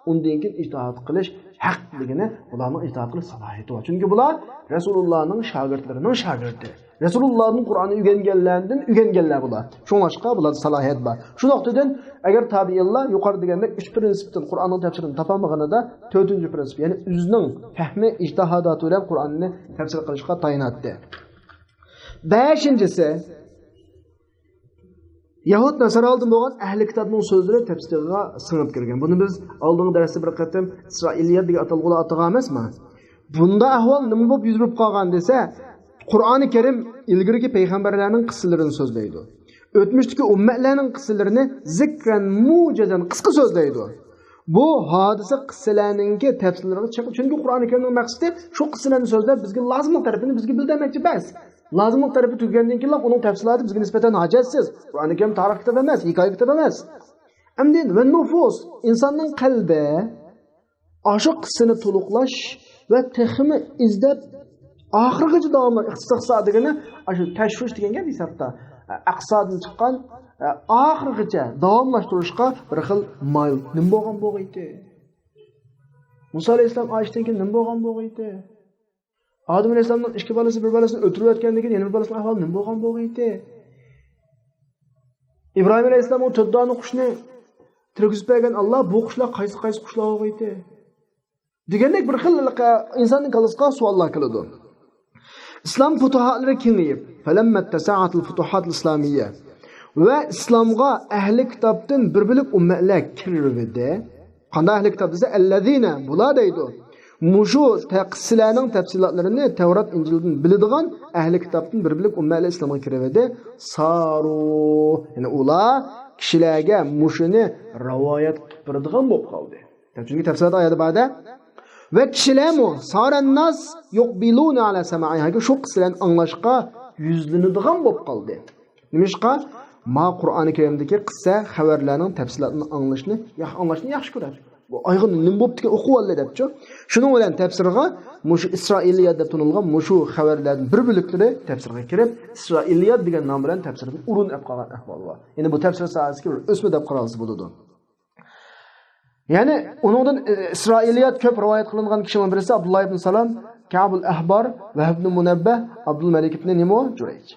ئۇندىن كېيىن ئىجتىھاد قىلىش ھەق دېگىنى، ئۇلارنىڭ ئىجتىھاد قىلىش سالاھىيىتى بار. چۈنكى بۇلار رەسۇلۇللانىڭ شاگىرتلىرىنىڭ شاگىرتى. رەسۇلۇللادىن قۇرئاننى ئۆگەنگەنلەردىن ئۆگەنگەنلەر بۇلار. شۇڭلاشقا بۇلاردا سالاھىيەت بار. شۇ نۇقتىدىن، ئەگەر تابىئىنلار يۇقىرىدا دېگەندەك ئۈچ پىرىنسىپتىن قۇرئاننىڭ تەپسىرىنى تاپالمىغىنىدا، تۆتىنچى پىرىنسىپ، يەنى ئۆزىنىڭ پەھمى، ئىجتىھاداتى بىلەن قۇرئاننى تەپسىر قىلىشقا تايىناتتى. بەشىنچىسى، يەھۇد ناسارالىدىن بولغان ئەھلى كىتابنىڭ سۆزلىرى تەپسىرغا سىڭىپ كىرگەن. بۇنى بىز ئالدىنقى دەرستە بىر قېتىم ئىسرائىلىيەت دېگەن ئاتالغۇلار ئاتىغان ئەمەسمۇ؟ بۇندا ئەھۋال نېمە بولۇپ يۈز بېرىپ قالغان دېسە، قۇرئانى كەرىم ئىلگىرىكى پەيغەمبەرلەرنىڭ قىسسىلىرىنى سۆزلەيدۇ. ئۆتمۈشتىكى ئۈممەتلەرنىڭ قىسسىلىرىنى زىكرەن مۇجەزەن، قىسقا سۆزلەيدۇ. بۇ ھادىسە قىسسىلەرنىڭكى تەپسىرلىرىغا چىق-، چۈنكى قۇرئانى كەرىمنىڭ مەقسىتى شۇ قىسسىلەرنى سۆزلەپ، بىزگە لازىملىق تەرىپىنى بىزگە بىلدۈرمەكچى بەس. لازىملىق تەرىپى تۈگىگەندىن كېيىنلا ئۇنىڭ تەپسىلاتى بىزگە نىسبەتەن ھاجەتسىز. قۇرئانى كەرىم تارىخ كىتاب ئەمەس، ھېكايە كىتاب ئەمەس. ئەمدى ۋە نۇفۇس، ئىنساننىڭ قەلبى ئاشۇ قىسسىنى تولۇقلاش ۋە تېخىمۇ ئىزدەپ، ئاخىرغىچە داۋاملىق ئىقتىسا دېگىنى ئاشۇ تەشۋىش دېگەن گەپ ھېسابتا. ئەقسادىن چىققان، ئاخىرغىچە داۋاملاشتۇرۇشقا بىر خىل مايىل. نېمە بولغان بولغىيتى؟ مۇسا ئەلەيھىسسالام ئايىشتىن كېيىن نېمە بولغان بولغىيتى؟ ئادەم ئەلەيھىسسالامنىڭ ئىككى بالىسى بىر بالىسىنى ئۆلتۈرۈۋەتكەندىن كېيىن يەنە بىر بالىسىنىڭ ئەھۋالى نېمە بولغان بولغىيتى؟ ئىبراھىم ئەلەيھىسسالامغا تۆت دانە قۇشنى تىرگۈزۈپ بەرگەن ئاللا، بۇ قۇشلار قايسى، قايسى قۇشلار بولغىيتى؟ دېگەندەك بىر خىل ئىنساننىڭ كاللىسىغا سوئاللار كېلىدۇ. ئىسلام پۇتۇھاتلىرى كېڭىيىپ، فەلەممە تەسەئەتىل پۇتۇھاتىل ئىسلامىيە، ۋە ئىسلامغا ئەھلى كىتابتىن بىر بۆلەك ئۈممەتلەر كىرىۋىدى. قانداق ئەھلى كىتاب دېسە، ئەللەزىنە، بۇلار دەيدۇ. مۇشۇ تەقسىلەرنىڭ تەپسىلاتلىرىنى تەۋرات، ئىنجىلدىن بىلىدىغان ئەھلى كىتابتىن بىر بۆلەك ئۈممەتلەر ئىسلامغا كىرىۋىدى. سارۇ، يەنى ئۇلار كىشىلەرگە مۇشۇنى رىۋايەت قىلىپ بېرىدىغان بولۇپ قالدى. چۈنكى تەپسىلات ئايەتتە بار-دە. ۋە كىشىلەرمۇ سارەنناس يۇقبىلۇنە ئەلە سەمائىھا، شۇ قىسسىلەرنى ئاڭلاشقا يۈزلىنىدىغان بولۇپ قالدى. نېمىشقا؟ ما قۇرئانى كەرىمدىكى قىسسە خەۋەرلەرنىڭ تەپسىلاتىنى ئاڭلىشىنى ياخ-، ئاڭلاشنى ياخشى كۆرەر. بۇ ئايغا نېمە بوپتىكەن، ئوقۇۋالدى دەپچۇ. شۇنىڭ بىلەن تەپسىرغا مۇشۇ ئىسرائىلىيەت دەپ تونۇلغان مۇشۇ خەۋەرلەردىن بىر بۆلەكلىرى تەپسىرغا كىرىپ، ئىسرائىلىيەت دېگەن نام بىلەن تەپسىردىن ئورۇن ئەپ قالغان ئەھۋال بار. يەنى بۇ تەپسىر ساھەسىدىكى بىر ئۆسمە دەپ قارالسا بولىدۇ. يەنى ئۇنىڭدىن، ئى، ئىسرائىلىيەت كۆپ رىۋايەت قىلىنغان كىشىلەرنىڭ بىرسى ئابدۇللا ئىبن سالام، كەئبۇل ئەھبار، ۋەھب ئىبن مۇنەببە، ئابدۇل مەلىك ئىبن نېمۇ؟ جۇرەيج.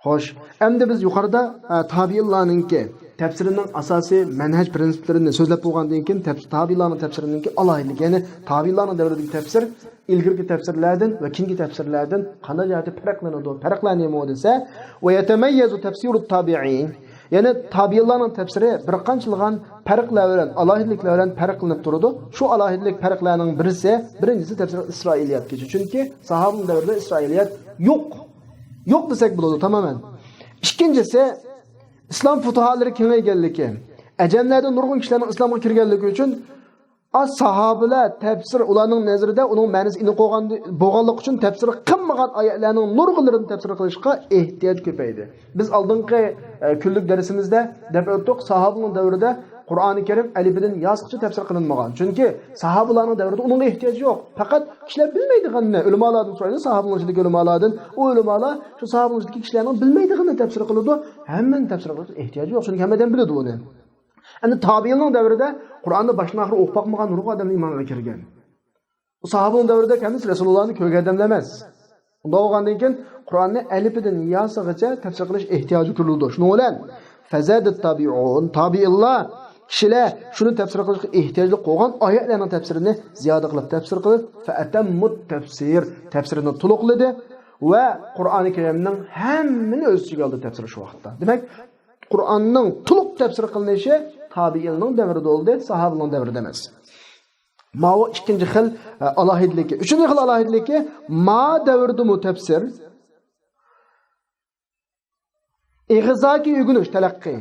خوش، ئەمدى بىز يۇقىرىدا، ئە، تابىئىنلارنىڭكى تەپسىرىنىڭ ئاساسىي مەنھەج پىرىنسىپلىرىنى سۆزلەپ بولغاندىن كېيىن، تەپس-، تابىئىنلارنىڭ تەپسىرىنىڭكى ئالاھىدىلىكى، يەنى تابىئىنلارنىڭ دەۋرىدىكى تەپسىر ئىلگىرىكى تەپسىرلەردىن ۋە كېيىنكى تەپسىرلەردىن قانداق جەھەتتە پەرقلىنىدۇ؟ پەرقلەر نېمە دېسە، ۋە يەتەمەييەزۇ تەپسىرۇت تابىئىن. يەنى تابىئىنلارنىڭ تەپسىرى بىر قانچىلىغان پەرقلەر بىلەن، ئالاھىدىلىكلەر بىلەن پەرقلىنىپ تۇرىدۇ. شۇ ئالاھىدىلىك پەرقلەرنىڭ بىرسى، بىرىنچىسى تەپسىر ئىسرائىلىيەتكىچە. چۈنكى ساھابىنىڭ دەۋرىدە ئىسرائىلىيەت يوق. يوق دېسەك بولىدۇ تامامەن. ئىككىنچىسى، ئىسلام پۇتۇھالىرى كېڭەيگەنلىكى، ئەجەملەردىن نۇرغۇن كىشىلەرنىڭ ئىسلامغا كىرگەنلىكى ئۈچۈن، ئا، ساھابىلەر تەپسىر ئۇلارنىڭ نەزىرىدە ئۇنىڭ مەنىسى ئېنىق بولغان، بولغانلىقى ئۈچۈن تەپسىر قىلمىغان ئايەتلەرنىڭ نۇرغۇنلىرىنى تەپسىر قىلىشقا ئېھتىياج كۆپەيدى. بىز ئالدىنقى، ئە، كۈنلۈك دەرسىمىزدە دەپ ئۆتتۇق، ساھابىنىڭ دەۋرىدە قۇرئانى كەرىم ئەلىپىدىن ياسىغىچە تەپسىر قىلىنمىغان. چۈنكى ساھابىلارنىڭ دەۋرىدە ئۇنىڭغا ئېھتىياج يوق. پەقەت كىشىلەر بىلمەيدىغىنىنى ئۆلىمالاردىن سورايدۇ، ساھابىنىڭ ئىچىدىكى ئۆلىمالاردىن. ئۇ ئۆلىمالار شۇ ساھابىنىڭ ئىچىدىكى كىشىلەرنىڭ بىلمەيدىغىنىنى تەپسىر قىلىدۇ. ھەممىنى تەپسىر قىلىش ئېھتىياجى يوق، چۈنكى ھەممە ئادەم بىلىدۇ ئۇنى. ئەمدى تابىئىننىڭ دەۋرىدە قۇرئاننى باشتىن ئاخىر ئوقۇپ باقمىغان نۇرغۇن ئادەملەر ئىمانغا كىرگەن. ساھابىنىڭ دەۋرىدە كەممىسى رەسۇلۇللانى كۆرگەن ئادەملەر ئەمەس. ئۇنداق بولغاندىن كېيىن قۇرئاننى ئەلىپىدىن ياسىغىچە تەپسىر قىلىش ئېھتىياجى كۆرۈلىدۇ. شۇنىڭ بىلەن فەزادەت تابىئۇن، تابىئىنلار كىشىلەر شۇنى تەپسىر قىلىشقا ئېھتىياجلىق بولغان ئايەتلەرنىڭ تەپسىرىنى زىيادە قىلىپ تەپسىر قىلىپ، فەئەتەممۇت تەپسىر، تەپسىرىنى تولۇقلىدى ۋە قۇرئانى كەرىمنىڭ ھەممىنى ئۆز ئىچىگە ئالدى تەپسىر شۇ ۋاقىتتا. دېمەك، قۇرئاننىڭ تولۇق تەپسىر قىلىنىشى تابىئىننىڭ دەۋرىدە بولدى، ساھابىنىڭ دەۋرىدە ئەمەس. ماۋۇ ئىككىنچى خىل، ئە، ئالاھىدىلىكى. ئۈچىنچى خىل ئالاھىدىلىكى، ما دەۋردىمۇ تەپسىر ئېغىزدىكى ئۆگىنىش، تەلەققى،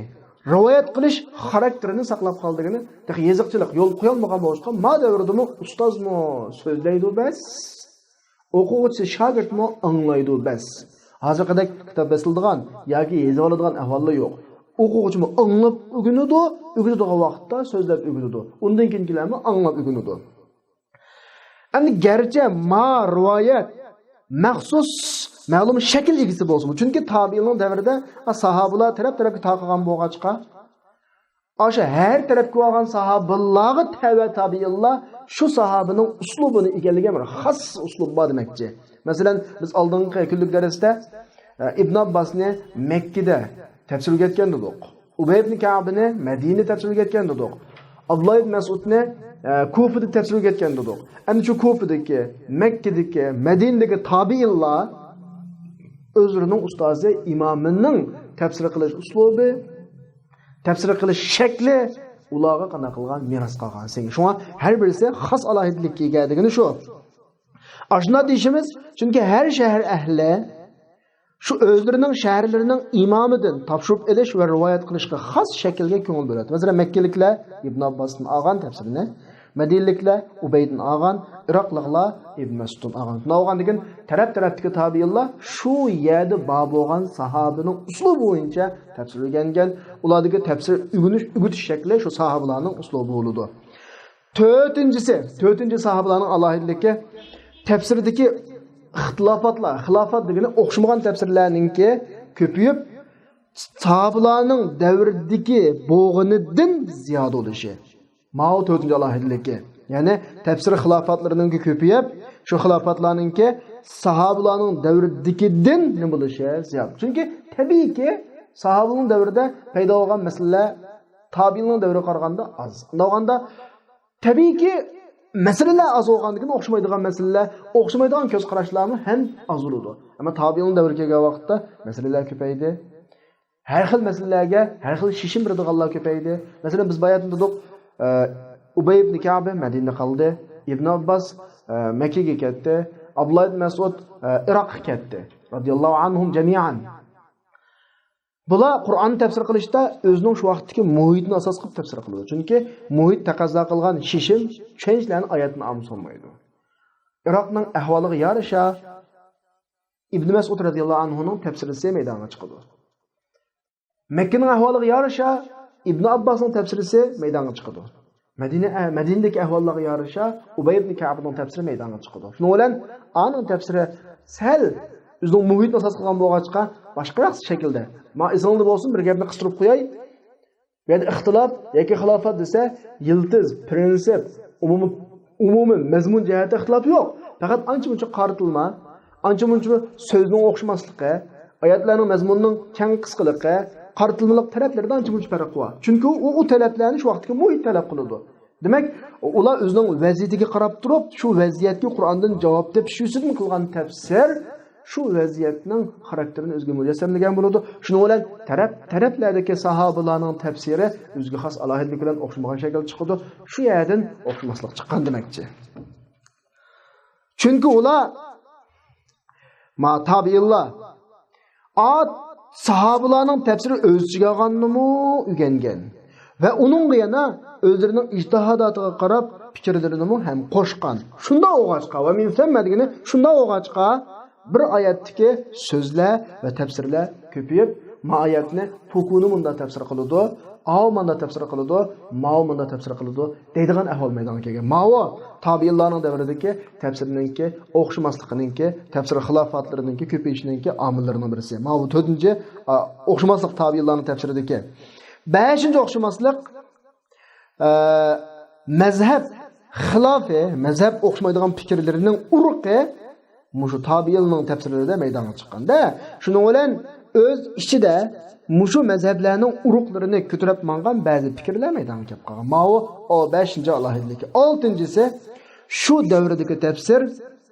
رىۋايەت قىلىش خاراكتېرىنى ساقلاپ قالدى دېگىنى، تېخى يېزىقچىلىق يول قويالمىغان بولۇشقا، ما دەۋردىمۇ ئۇستازمۇ سۆزلەيدۇ بەس، ئوقۇغۇچى، شاگىرتمۇ ئاڭلايدۇ بەس. ھازىرقىدەك كىتاب بېسىلىدىغان ياكى يېزىۋالىدىغان ئەھۋاللار يوق. ئوقۇغۇچىمۇ ئاڭلاپ ئۆگىنىدۇ، ئۆگىنىدىغان ۋاقىتتا سۆزلەپ ئۆگىنىدۇ. ئۇندىن كېيىنكىلەرمۇ ئاڭلاپ ئۆگىنىدۇ. ئەمدى گەرچە ما رىۋايەت مەخسۇس مەلۇم شەكىل ئىگىسى بولسىمۇ، چۈنكى تابىئىننىڭ دەۋرىدە ساھابىلار تەرەپ-تەرەپكە تارقىغان بولغاچقا، ئاشۇ ھەر تەرەپكە بارغان ساھابىلارغا تەۋە تابىئىنلار شۇ ساھابىنىڭ ئۇسلۇبىنى ئىگىلىگەن بىر خاس ئۇسلۇب بار دېمەكچى. مەسىلەن، بىز ئالدىنقى كۈنلۈك دەرستە، ئە، ئىبن ئابباسنى مەككىدە تەپسىر ئۆگەتكەن دېدۇق. ئۇبەي ئىبن كەئبنى مەدىنىدە تەپسىر ئۆگەتكەن دېدۇق. ئابدۇللا ئىبن مەسئۇدنى، ئە، كۇفىدا تەپسىر ئۆگەتكەن دېدۇق. ئەمدى شۇ كۇفىدىكى، مەككىدىكى، مەدىنىدىكى تابىئىنلار ئۆزلىرىنىڭ ئۇستازى ئىمامىنىڭ تەپسىر قىلىش ئۇسلۇبى، تەپسىر قىلىش شەكلى ئۇلارغا قانداق قىلغان، مىراس قالغان سىڭگەن. شۇڭا ھەر بىرسى خاس ئالاھىدىلىككە ئىگە دېگىنى شۇ. ئاشۇنداق دېيىشىمىز، چۈنكى ھەر شەھەر ئەھلى شۇ ئۆزلىرىنىڭ شەھەرلىرىنىڭ ئىمامىدىن تاپشۇرۇپ ئېلىش ۋە رىۋايەت قىلىشقا خاس شەكىلگە كۆڭۈل بۆلەتتى. مەسىلەن، مەككىلىكلەر ئىبن ئابباستىن ئالغان تەپسىرنى، مەدىنىلىكلەر ئۇبەيدىن ئالغان، ئىراقلىقلار ئىبن مەسئۇدتىن ئالغان. شۇنداق بولغاندىكىن، تەرەپ-تەرەپتىكى تابىئىنلار شۇ يەردە بار بولغان ساھابىنىڭ ئۇسلۇبى بويىچە تەپسىر ئۆگەنگەن. ئۇلاردىكى تەپسىر ئۆگىنىش، ئۆگىتىش شەكلى شۇ ساھابىلارنىڭ ئۇسلۇبى بولىدۇ. تۆتىنچىسى، تۆتىنچى ساھابىلارنىڭ ئالاھىدىلىكى، تەپسىردىكى ئىختىلاپاتلار، خىلاپات دېگىنى ئوخشىمىغان تەپسىرلەرنىڭكى كۆپىيىپ، ساھابىلارنىڭ دەۋرىدىكى بولغىنىدىن زىيادە بولۇشى. ماۋۇ تۆتىنچى ئالاھىدىلىكى. يەنى تەپسىر خىلاپاتلىرىنىڭكى كۆپىيىپ، شۇ خىلاپاتلارنىڭكى ساھابىلارنىڭ دەۋرىدىكىدىن نېمە بولۇشى زىيادە. چۈنكى تەبىئىيكى، ساھابىلارنىڭ دەۋرىدە پەيدا بولغان مەسىلىلەر تابىئىننىڭ دەۋرىگە قارىغاندا ئاز. شۇنداق بولغاندا، تەبىئىيكى، مەسىلىلەر ئاز بولغاندىكىن ئوخشىمايدىغان مەسىلىلەر، ئوخشىمايدىغان كۆز قاراشلارمۇ ھەم ئاز بولىدۇ. ئەمما تابىئىننىڭ دەۋرىگە كەلگەن ۋاقىتتا مەسىلىلەر كۆپەيدى. ھەر خىل مەسىلىلەرگە ھەر خىل شېشىم بېرىدىغانلار كۆپەيدى. مەسىلەن، بىز باياتىن دېدۇق، ئە، ئۇبەي ئىبن كەئب مەدىنىدە قالدى. ئىبن ئابباس، ئە، مەككىگە كەتتى. ئابدۇللا ئىبن مەسئۇد، ئە، ئىراققا كەتتى. رەزىياللاھۇ ئەنھۇم جەمىئەن. بۇلار قۇرئاننى تەپسىر قىلىشتا ئۆزىنىڭ شۇ ۋاقىتتىكى مۇھىتىنى ئاساس قىلىپ تەپسىر قىلىدۇ. چۈنكى مۇھىت تەقەززا قىلغان شېشىم، چۈشەنچىلەرنى ئايەتتىن ئالمىسا بولمايدۇ. ئىراقنىڭ ئەھۋالىغا يارىشا، ئىبن مەسئۇد رەزىياللاھۇ ئەنھۇنىڭ تەپسىرىسى مەيدانغا چىقىدۇ. مەككىنىڭ ئەھۋالىغا يارىشا، ئىبن ئابباسنىڭ تەپسىرىسى مەيدانغا چىقىدۇ. مەدىنە، ئە، مەدىنىدىكى ئەھۋاللارغا يارىشا، ئۇبەي ئىبن كەئبنىڭ تەپسىرى مەيدانغا چىقىدۇ. شۇنىڭ بىلەن ئانىڭ تەپسىرى سەل ئۆزىنىڭ مۇھىتىنى ئاساس قىلغان بولغاچقا، باشقىراق شەكىلدە. ما ئېسىڭلاردا بولسۇن، بىر گەپنى قىستۇرۇپ قوياي. بۇ يەردە ئىختىلاپ ياكى خىلاپات دېسە، يىلتىز، پىرىنسىپ، ئومۇمىي، ئومۇمىي مەزمۇن جەھەتتە ئىختىلاپ يوق. پەقەت ئانچە-مۇنچە قارىتىلما، ئانچە-مۇنچە سۆزنىڭ ئوخشىماسلىقى، ئايەتلەرنىڭ مەزمۇنىنىڭ كەڭ قىسقىلىقى، قارىتىلمىلىق تەرەپلىرىدە ئانچە-مۇنچە پەرق بار. چۈنكى ئۇ، ئۇ تەرەپلەرنى شۇ ۋاقىتتىكى مۇھىت تەلەپ قىلىدۇ. دېمەك، ئۇلار ئۆزىنىڭ ۋەزىيىتىگە قاراپ تۇرۇپ، شۇ ۋەزىيەتكە قۇرئاندىن جاۋاب تېپىش يۈزىسىدىن قىلغان تەپسىر شۇ ۋەزىيەتنىڭ خاراكتېرىنى ئۆزىگە مۇجەسسەملىگەن بولىدۇ. شۇنىڭ بىلەن تەرەپ، تەرەپلەردىكى ساھابىلارنىڭ تەپسىرى ئۆزىگە خاس ئالاھىدىلىك بىلەن ئوخشىمىغان شەكىلدە چىقىدۇ. شۇ يەردىن ئوخشىماسلىق چىققان دېمەكچى. چۈنكى ئۇلار، ما، تابىئىنلار، ئات ساھابىلارنىڭ تەپسىرى ئۆز ئىچىگە ئالغاننىمۇ ئۆگەنگەن ۋە ئۇنىڭغا يەنە ئۆزلىرىنىڭ ئىجتىھاداتىغا قاراپ پىكىرلىرىنىمۇ ھەم قوشقان. شۇنداق بولغاچقا، ۋە مىن سەممە دېگىنى شۇنداق بولغاچقا، بىر ئايەتتىكى سۆزلەر ۋە تەپسىرلەر كۆپىيىپ، ما ئايەتنى پۇكۇنى مۇنداق تەپسىر قىلىدۇ، ئاۋۇ مانداق تەپسىر قىلىدۇ، ماۋۇ مانداق تەپسىر قىلىدۇ دەيدىغان ئەھۋال مەيدانغا كەلگەن. ماۋۇ تابىئىنلارنىڭ دەۋرىدىكى تەپسىرنىڭكى ئوخشىماسلىقىنىڭكى، تەپسىر خىلاپاتلىرىنىڭكى كۆپىيىشىنىڭكى ئامىللىرىنىڭ بىرسى. ماۋۇ تۆتىنچى، ئا، ئوخشىماسلىق تابىئىنلارنىڭ تەپسىرىدىكى. بەشىنچى ئوخشىماسلىق، ئە، مەزھەپ خىلاپى، مەزھەپ ئوخشىمايدىغان پىكىرلىرىنىڭ ئۇرۇقى مۇشۇ تابىئىننىڭ تەپسىرلىرىدە مەيدانغا چىققان-دە. شۇنىڭ بىلەن ئۆز ئىچىدە مۇشۇ مەزھەپلەرنىڭ ئۇرۇقلىرىنى كۆتۈرۈپ ماڭغان بەزى پىكىرلەر مەيدانغا كېلىپ قالغان. ماۋۇ ئو بەشىنچى ئالاھىدىلىكى. ئالتىنچىسى، شۇ دەۋردىكى تەپسىر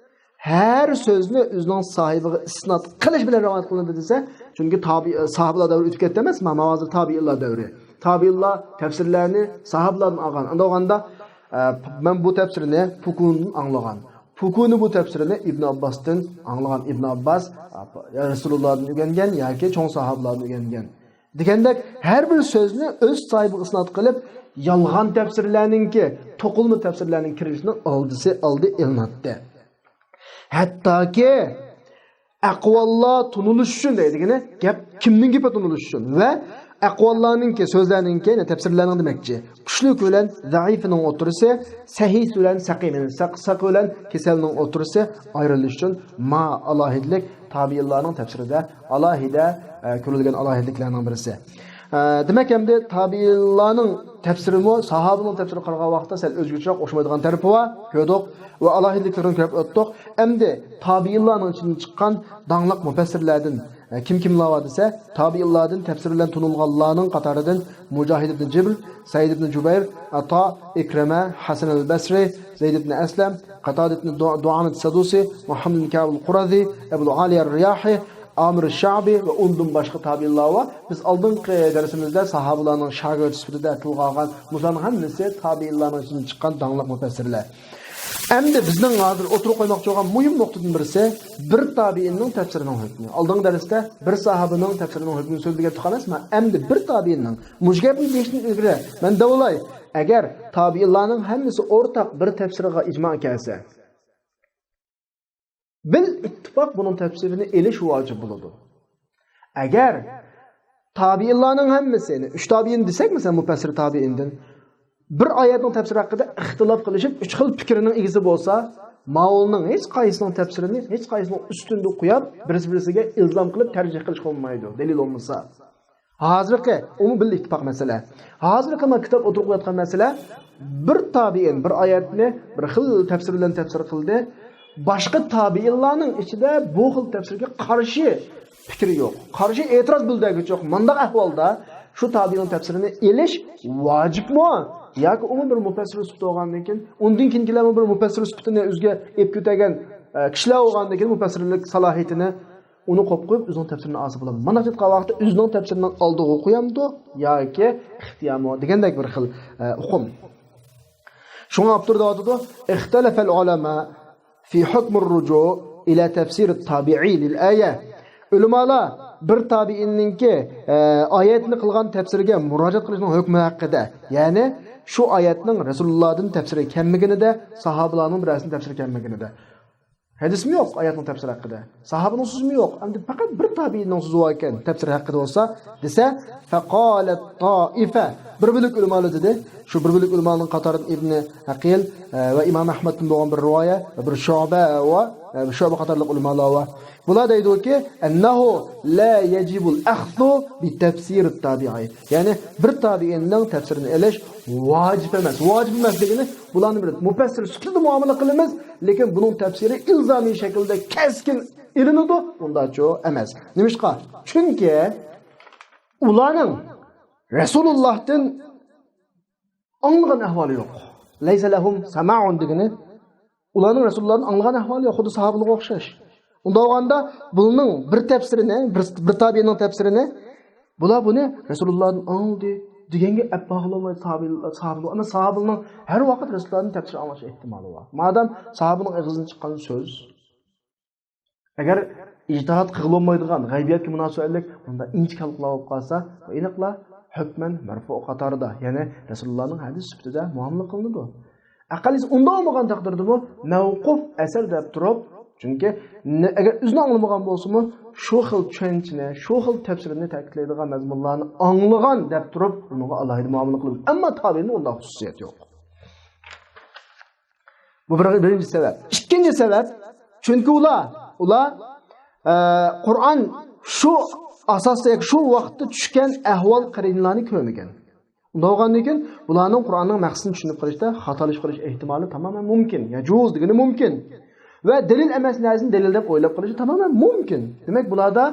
ھەر سۆزنى ئۆزىنىڭ ساھىبىغا ئىسناد قىلىش بىلەن رىۋايەت قىلىندى دېسە، چۈنكى تابىئ-، ساھابىلار دەۋرى ئۆتۈپ كەتتى ئەمەسمۇ، ماۋۇ ھازىر تابىئىنلار دەۋرى. تابىئىنلار تەپسىرلەرنى ساھابىلاردىن ئالغان. ئۇنداق بولغاندا، ئە، مەن بۇ تەپسىرنى پۇكۇنىدىن ئاڭلىغان. پۇكۇنى بۇ تەپسىرنى ئىبن ئابباستىن ئاڭلىغان. ئىبن ئابباس، ئە، يا رەسۇلۇللاھدىن ئۆگەنگەن ياكى چوڭ ساھابىلاردىن ئۆگەنگەن. دېگەندەك، ھەر بىر سۆزنى ئۆز ساھىبىغا ئىسناد قىلىپ، يالغان تەپسىرلەرنىڭكى، توقۇلما تەپسىرلەرنىڭ كىرىشىنىڭ ئالدىسى، ئالدى ئېلىناتتى. ھەتتاكى ئەقۋاللار تونۇلۇش ئۈچۈن دەيدىغىنى، گەپ كىمنىڭ گېپى تونۇلۇش ئۈچۈن ۋە ئەقۋاللارنىڭكى، سۆزلەرنىڭكى، يەنى تەپسىرلەرنىڭ دېمەكچى، كۈچلۈك بىلەن زەئىپىنىڭ ئوتتۇرىسى، سەھىھ بىلەن سەقىم، يەنى ساق-، ساقى بىلەن كېسەلنىڭ ئوتتۇرىسى ئايرىلىش ئۈچۈن ما ئالاھىدىلىك تابىئىنلارنىڭ تەپسىرىدە ئالاھىدە، ئە، كۆرۈلگەن ئالاھىدىلىكلەرنىڭ بىرسى. ئە، دېمەك، ئەمدى تابىئىنلارنىڭ تەپسىرىمۇ ساھابىنىڭ تەپسىرىگە قارىغان ۋاقىتتا سەل ئۆزگىچىراق، ئوخشىمايدىغان تەرىپى بار، كۆردۇق ۋە ئالاھىدىلىكلىرىنى كۆرۈپ ئۆتتۇق. ئەمدى تابىئىنلارنىڭ ئىچىدىن چىققان داڭلىق مۇپەسسىرلەردىن، ئە، كىم كىملار بار دېسە، تابىئىنلاردىن تەپسىر بىلەن تونۇلغانلارنىڭ قاتارىدىن مۇجاھىد ئىبن جەبر، سەئىد ئىبن جۇبەير، ئاتا، ئىكرىمە، ھەسەن ئەل بەسرى، زەيد ئىبن ئەسلەم، قاتادە ئىبن دۇ-، دۇئامەت سەدۇسى، مۇھەممەد ئىبن كەئب ئەل قۇرەزى، ئەبۇل ئالىيە ئەر رىياھى، ئامىر شەئبى ۋە ئۇندىن باشقا تابىئىنلار بار. بىز ئالدىنقى دەرسىمىزدە ساھابىلارنىڭ شاگىرتى سۈپىتىدە تىلغا ئالغان، بۇلارنىڭ ھەممىسى تابىئىنلارنىڭ ئىچىدىن چىققان داڭلىق مۇپەسسىرلەر. ئەمدى بىزنىڭ ھازىر ئوتتۇرىغا قويماقچى بولغان مۇھىم نۇقتىدىن بىرسى، بىر تابىئىننىڭ تەپسىرىنىڭ ھۆكمى. ئالدىنقى دەرستە بىر ساھابىنىڭ تەپسىرىنىڭ ھۆكمىنى سۆزلىگەن تۇق ئەمەسمۇ؟ ئەمدى بىر تابىئىننىڭ، مۇشۇ گەپنى دېيىشتىن ئىلگىرى مەن دەۋالاي، ئەگەر تابىئىنلارنىڭ ھەممىسى ئورتاق بىر تەپسىرغا ئىجما كەلسە، بىل ئىتتىپاق بۇنىڭ تەپسىرىنى ئېلىش ۋاجىپ بولىدۇ. ئەگەر تابىئىنلارنىڭ ھەممىسى، يەنى ئۈچ تابىئىن دېسەك، مەسىلەن، مۇپەسسىر تابىئىندىن بىر ئايەتنىڭ تەپسىرى ھەققىدە ئىختىلاپ قىلىشىپ، ئۈچ خىل پىكىرنىڭ ئىگىسى بولسا، ماۋۇنىڭ ھېچ قايسىنىڭ تەپسىرىنى ھېچ قايسىنىڭ ئۈستۈنگە قويۇپ، بىرسى بىرسىگە ئىلزام قىلىپ تەرجىھ قىلىشقا بولمايدۇ، دەلىل بولمىسا. ھازىرقى، ئۇمۇ بىللە ئىتتىپاق مەسىلە. ھازىرقى مانا كىتاب ئوتتۇرىغا قويۇۋاتقان مەسىلە، بىر تابىئىن بىر ئايەتنى بىر خىل تەپسىر بىلەن تەپسىر قىلدى. باشقا تابىئىنلارنىڭ ئىچىدە بۇ خىل تەپسىرگە قارشى پىكرى يوق، قارشى ئېتىراز بىلدۈرگۈچى يوق. مانداق ئەھۋالدا شۇ تابىئىننىڭ تەپسىرىنى ئېلىش ۋاجىپمۇ؟ ياكى ئۇمۇ بىر مۇپەسسىر سۈپىتى بولغاندىن كېيىن، ئۇندىن كېيىنكىلەرمۇ بىر مۇپەسسىر سۈپىتىنى ئۆزىگە ئېلىپ كۆتەرگەن، ئە، كىشىلەر بولغاندىن كېيىن مۇپەسسىرلىك سالاھىيىتىنى ئۇنى قويۇپ قويۇپ، ئۆزىنىڭ تەپسىرىنى ئالسا بولامدۇ؟ مانداق ئېيتقان ۋاقىتتا ئۆزىنىڭ تەپسىرىنىڭ ئالدىغا قويامدۇ ياكى ئىختىيارمۇ دېگەندەك بىر خىل، ئە، ئۇقۇم. شۇڭا ئاپتور دەۋاتىدۇ، اختلف العلماء في حكم الرجوع إلى تفسير التابعي للآية. ئۆلىمالار بىر تابىئىننىڭكى، ئە، ئايەتنى قىلغان تەپسىرىگە مۇراجىئەت قىلىشنىڭ ھۆكمى ھەققىدە، يەنى شۇ ئايەتنىڭ رەسۇلۇللادىن تەپسىرى كەلمىگىنىدە، ساھابىلارنىڭ بىرەرسىنىڭ تەپسىرى كەلمىگىنىدە. ھەدىسمۇ يوق ئايەتنىڭ تەپسىرى ھەققىدە. ساھابىنىڭ سۆزىمۇ يوق. ئەمدى پەقەت بىر تابىئىنىڭ سۆزى بار ئىكەن تەپسىر ھەققىدە بولسا دېسە، فقالت طائفة. بىر بۆلەك ئۆلىمالار دېدى. شۇ بىر بۆلەك ئۆلىمالارنىڭ قاتارىدىن ئىبنى ئەقىل، ئە، ۋە ئىمام ئەھمەدتىن بولغان بىر رىۋايە، بىر شۇبە ۋە، ئە، شۇبە قاتارلىق ئۆلىمالار بار. بۇلار دەيدۇكى، أنه لا يجب الأخذ بتفسير التابعي. يەنى بىر تابىئىننىڭ تەپسىرىنى ئېلىش ۋاجىپ ئەمەس. ۋاجىپ ئەمەس دېگىنى، بۇلارنى بىر مۇپەسسىر سۈپىتىدە مۇئامىلە قىلىمىز، لېكىن بۇنىڭ تەپسىرى ئىلزامىي شەكىلدە كەسكىن ئېلىنىدۇ، ئۇنداقچۇ ئەمەس. نېمىشقا؟ چۈنكى ئۇلارنىڭ رەسۇلۇللاھتىن ئاڭلىغان ئەھۋالى يوق. ليس لهم سماع دېگىنى، ئۇلارنىڭ رەسۇلۇللاھتىن ئاڭلىغان ئەھۋالى يوق، خۇددى ساھابىلارغا ئوخشاش. ئۇنداق بولغاندا بۇنىڭ بىر تەپسىرىنى، بىر، بىر تابىئىنىڭ تەپسىرىنى، بۇلار بۇنى رەسۇلۇللاھتىن ئاڭلىدى دېگەنگە ئەپ باغلىمايدۇ ساھابىلار، ساھابىلار. ئەمما ساھابىلارنىڭ ھەر ۋاقىت رەسۇلۇللاھتىن تەپسىر ئاڭلاش ئېھتىمالى بار. مادام ساھابىنىڭ ئېغىزىدىن چىققان سۆز، ئەگەر ئىجتىھات قىلغىلى بولمايدىغان غەيبىياتقا مۇناسىۋەتلىك بۇنداق ئىنچىكە خەلقلەر بولۇپ قالسا، بۇ ئېنىقلا ھۆكمەن مەرفۇ قاتارىدا، يەنى رەسۇلۇللانىڭ ھەدىسى سۈپىتىدە مۇئامىلە قىلىنىدۇ. ئەقەللىسى ئۇنداق بولمىغان تەقدىردىمۇ مەۋقۇف ئەسەر دەپ تۇرۇپ، چۈنكى نە-، ئەگەر ئۆزىنى ئاڭلىمىغان بولسىمۇ، شۇ خىل چۈشەنچىنى، شۇ خىل تەپسىرنى تەكىتلەيدىغان مەزمۇنلارنى ئاڭلىغان دەپ تۇرۇپ، ئۇنىڭغا ئالاھىدە مۇئامىلە قىلىمىز. ئەمما تابىئىندا ئۇنداق خۇسۇسىيەت يوق. بۇ بىر، بىرىنچى سەۋەب. ئىككىنچى سەۋەب، چۈنكى ئۇلار، ئۇلار، ئە، قۇرئان شۇ ئاساستا ياكى شۇ ۋاقىتتا چۈشكەن ئەھۋال قەرىنىلەرنى كۆرمىگەن. ئۇنداق بولغاندىن كېيىن، بۇلارنىڭ قۇرئاننىڭ مەقسىتىنى چۈشىنىپ قېلىشتا خاتالىشىپ قېلىش ئېھتىمالى تامامەن مۇمكىن. يەجۇز دېگىنى مۇمكىن. ۋە دەلىل ئەمەس نەرسىنى دەلىل دەپ ئويلاپ قېلىشى تامامەن مۇمكىن. دېمەك، بۇلاردا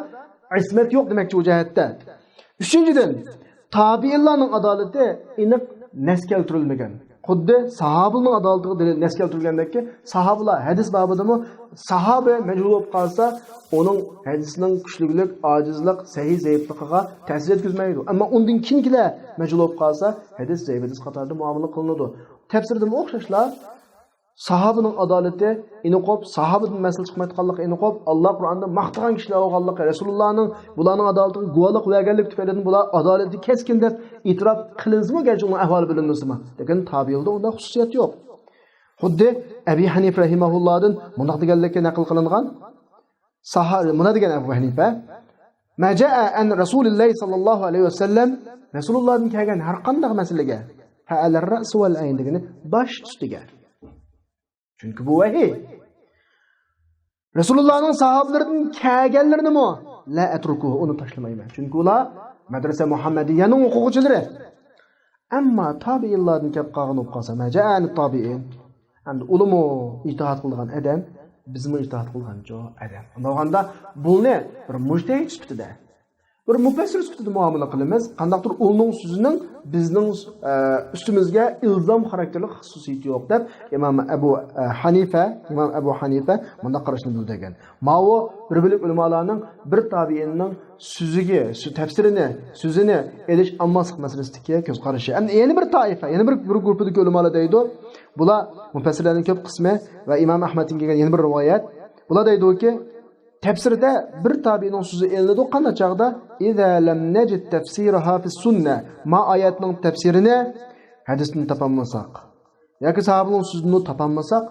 ئىسمەت يوق دېمەكچى ئۇ جەھەتتە. ئۈچىنچىدىن، تابىئىنلارنىڭ ئادالىتى ئېنىق نەس كەلتۈرۈلمىگەن. خۇددى ساھابىلارنىڭ ئادالىتىغا دەلىل نەس كەلتۈرۈلگەندەككى، ساھابىلار ھەدىس بابىدىمۇ ساھابە مەجھۇل بولۇپ قالسا، ئۇنىڭ ھەدىسىنىڭ كۈچلۈكلۈك، ئاجىزلىق، سەھىھ زەئىپلىقىغا تەسىر يەتكۈزمەيدۇ. ئەمما ئۇندىن كېيىنكىلەر مەجھۇل بولۇپ قالسا، ھەدىس زەئىپ ھەدىس قاتارىدا مۇئامىلە قىلىنىدۇ. تەپسىردىمۇ ئوخشاشلا، ساھابىنىڭ ئادالىتى ئېنىق بولۇپ، ساھابىدىن مەسىلە چىقمايدىغانلىقى ئېنىق بولۇپ، ئاللا قۇرئاندا ماختىغان كىشىلەر بولغانلىقى، رەسۇلۇللانىڭ بۇلارنىڭ ئادالىتىگە گۇۋاھلىق بەرگەنلىكى تۈپەيلىدىن بۇلار ئادالىتى كەسكىن دەپ ئېتىراپ قىلىنسىمۇ، گەرچە ئۇنىڭ ئەھۋالى بىلىنمىسىمۇ، لېكىن تابىئىلدا ئۇنداق خۇسۇسىيەت يوق. خۇددى ئەبى ھەنىفە رەھىمەھۇللادىن مۇنداق دېگەنلىكى نەقىل قىلىنغان، ساھا-، مۇنداق دېگەن ئەبۇ ھەنىفە، ما جاء عن رسول الله صلى الله عليه وسلم، رەسۇلۇللادىن كەلگەن ھەر قانداق مەسىلىگە، فعلى الرأس والعين دېگىنى باش ئۈستىگە. چۈنكى بۇ ۋەھىي. رەسۇلۇللانىڭ ساھابىلىرىدىن كەلگەنلىرىنىمۇ لا ئەترۇكۇ، ئۇنى تاشلىمايمەن. چۈنكى ئۇلار مەدرەسە مۇھەممەدىيەنىڭ ئوقۇغۇچىلىرى. ئەمما تابىئىنلاردىن كەپ قالغان بولۇپ قالسا، ما جاء عن التابعين. ئەمدى ئۇلىمۇ ئىجتىھات قىلىدىغان ئادەم، بىزمۇ ئىجتىھات قىلىدىغان ئادەم. ئۇنداق بولغاندا بۇنى بىر مۇجتەھىد سۈپىتىدە، بىر مۇپەسسىر سۈپىتىدە مۇئامىلە قىلىمىز. قانداقتۇر ئۇنىڭ سۆزىنىڭ بىزنىڭ، ئە، ئۈستىمىزگە ئىلزام خاراكتېرلىك خۇسۇسىيىتى يوق دەپ، ئىمام ئەبۇ، ئە، ھەنىفە، ئىمام ئەبۇ ھەنىفە مۇنداق قاراشنى بىلدۈرگەن. ماۋۇ بىر بۆلەك ئۆلىمالارنىڭ بىر تابىئىننىڭ سۆزىگە، سۆ-، تەپسىرىنى، سۆزىنى ئېلىش، ئالماسلىق مەسىلىسىدىكى كۆز قارىشى. ئەمدى يەنە بىر تائىپە، يەنە بىر، بىر گۇرۇپپىدىكى ئۆلىمالار دەيدۇ. بۇلار مۇپەسسىرلەرنىڭ كۆپ قىسمى ۋە ئىمام ئەھمەدتىن كەلگەن يەنە بىر رىۋايەت. بۇلار دەيدۇكى، تەپسىرىدە بىر تابىئىنىڭ سۆزى ئېلىنىدۇ. قانداق چاغدا؟ إذا لم نجد تفسيرها في السنة. ما ئايەتنىڭ تەپسىرىنى ھەدىستىن تاپالمىساق ياكى ساھابىنىڭ سۆزىدىنمۇ تاپالمىساق،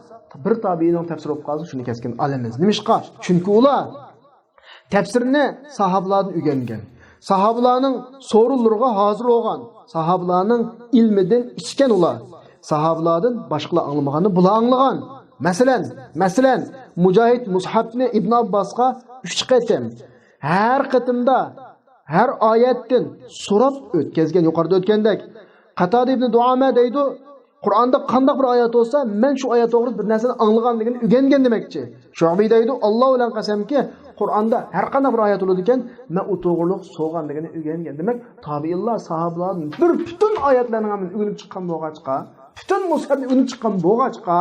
بىر تابىئىنىڭ تەپسىرى بولۇپ قالسا، شۇنى كەسكىن ئالىمىز. نېمىشقا؟ چۈنكى ئۇلار تەپسىرنى ساھابىلاردىن ئۆگەنگەن. ساھابىلارنىڭ سورۇنلىرىغا ھازىر بولغان. ساھابىلارنىڭ ئىلمىدىن ئىچكەن ئۇلار. ساھابىلاردىن باشقىلار ئاڭلىمىغاننى بۇلار ئاڭلىغان. مەسىلەن، مەسىلەن، مۇجاھىد مۇسھەبنى ئىبن ئابباسقا ئۈچ قېتىم، ھەر قېتىمدا، ھەر ئايەتتىن سوراپ ئۆتكەزگەن، يۇقىرىدا ئۆتكەندەك. قاتادە ئىبن دۇئامە دەيدۇ، قۇرئاندا قانداق بىر ئايەت بولسا، مەن شۇ ئايەت توغرىسىدا بىر نەرسىنى ئاڭلىغان دېگەننى ئۆگەنگەن دېمەكچى. شۇئبى دەيدۇ، ئاللا بىلەن قەسەمكى، قۇرئاندا ھەر قانداق بىر ئايەت بولىدىكەن، مەن ئۇ توغرىلىق سورىغان دېگەننى ئۆگەنگەن. دېمەك، تابىئىنلار ساھابىلاردىن بىر پۈتۈن ئايەتلەرنىڭ ھەممىنى ئۆگىنىپ چىققان بولغاچقا، پۈتۈن مۇسھەپنى ئۆگىنىپ چىققان بولغاچقا،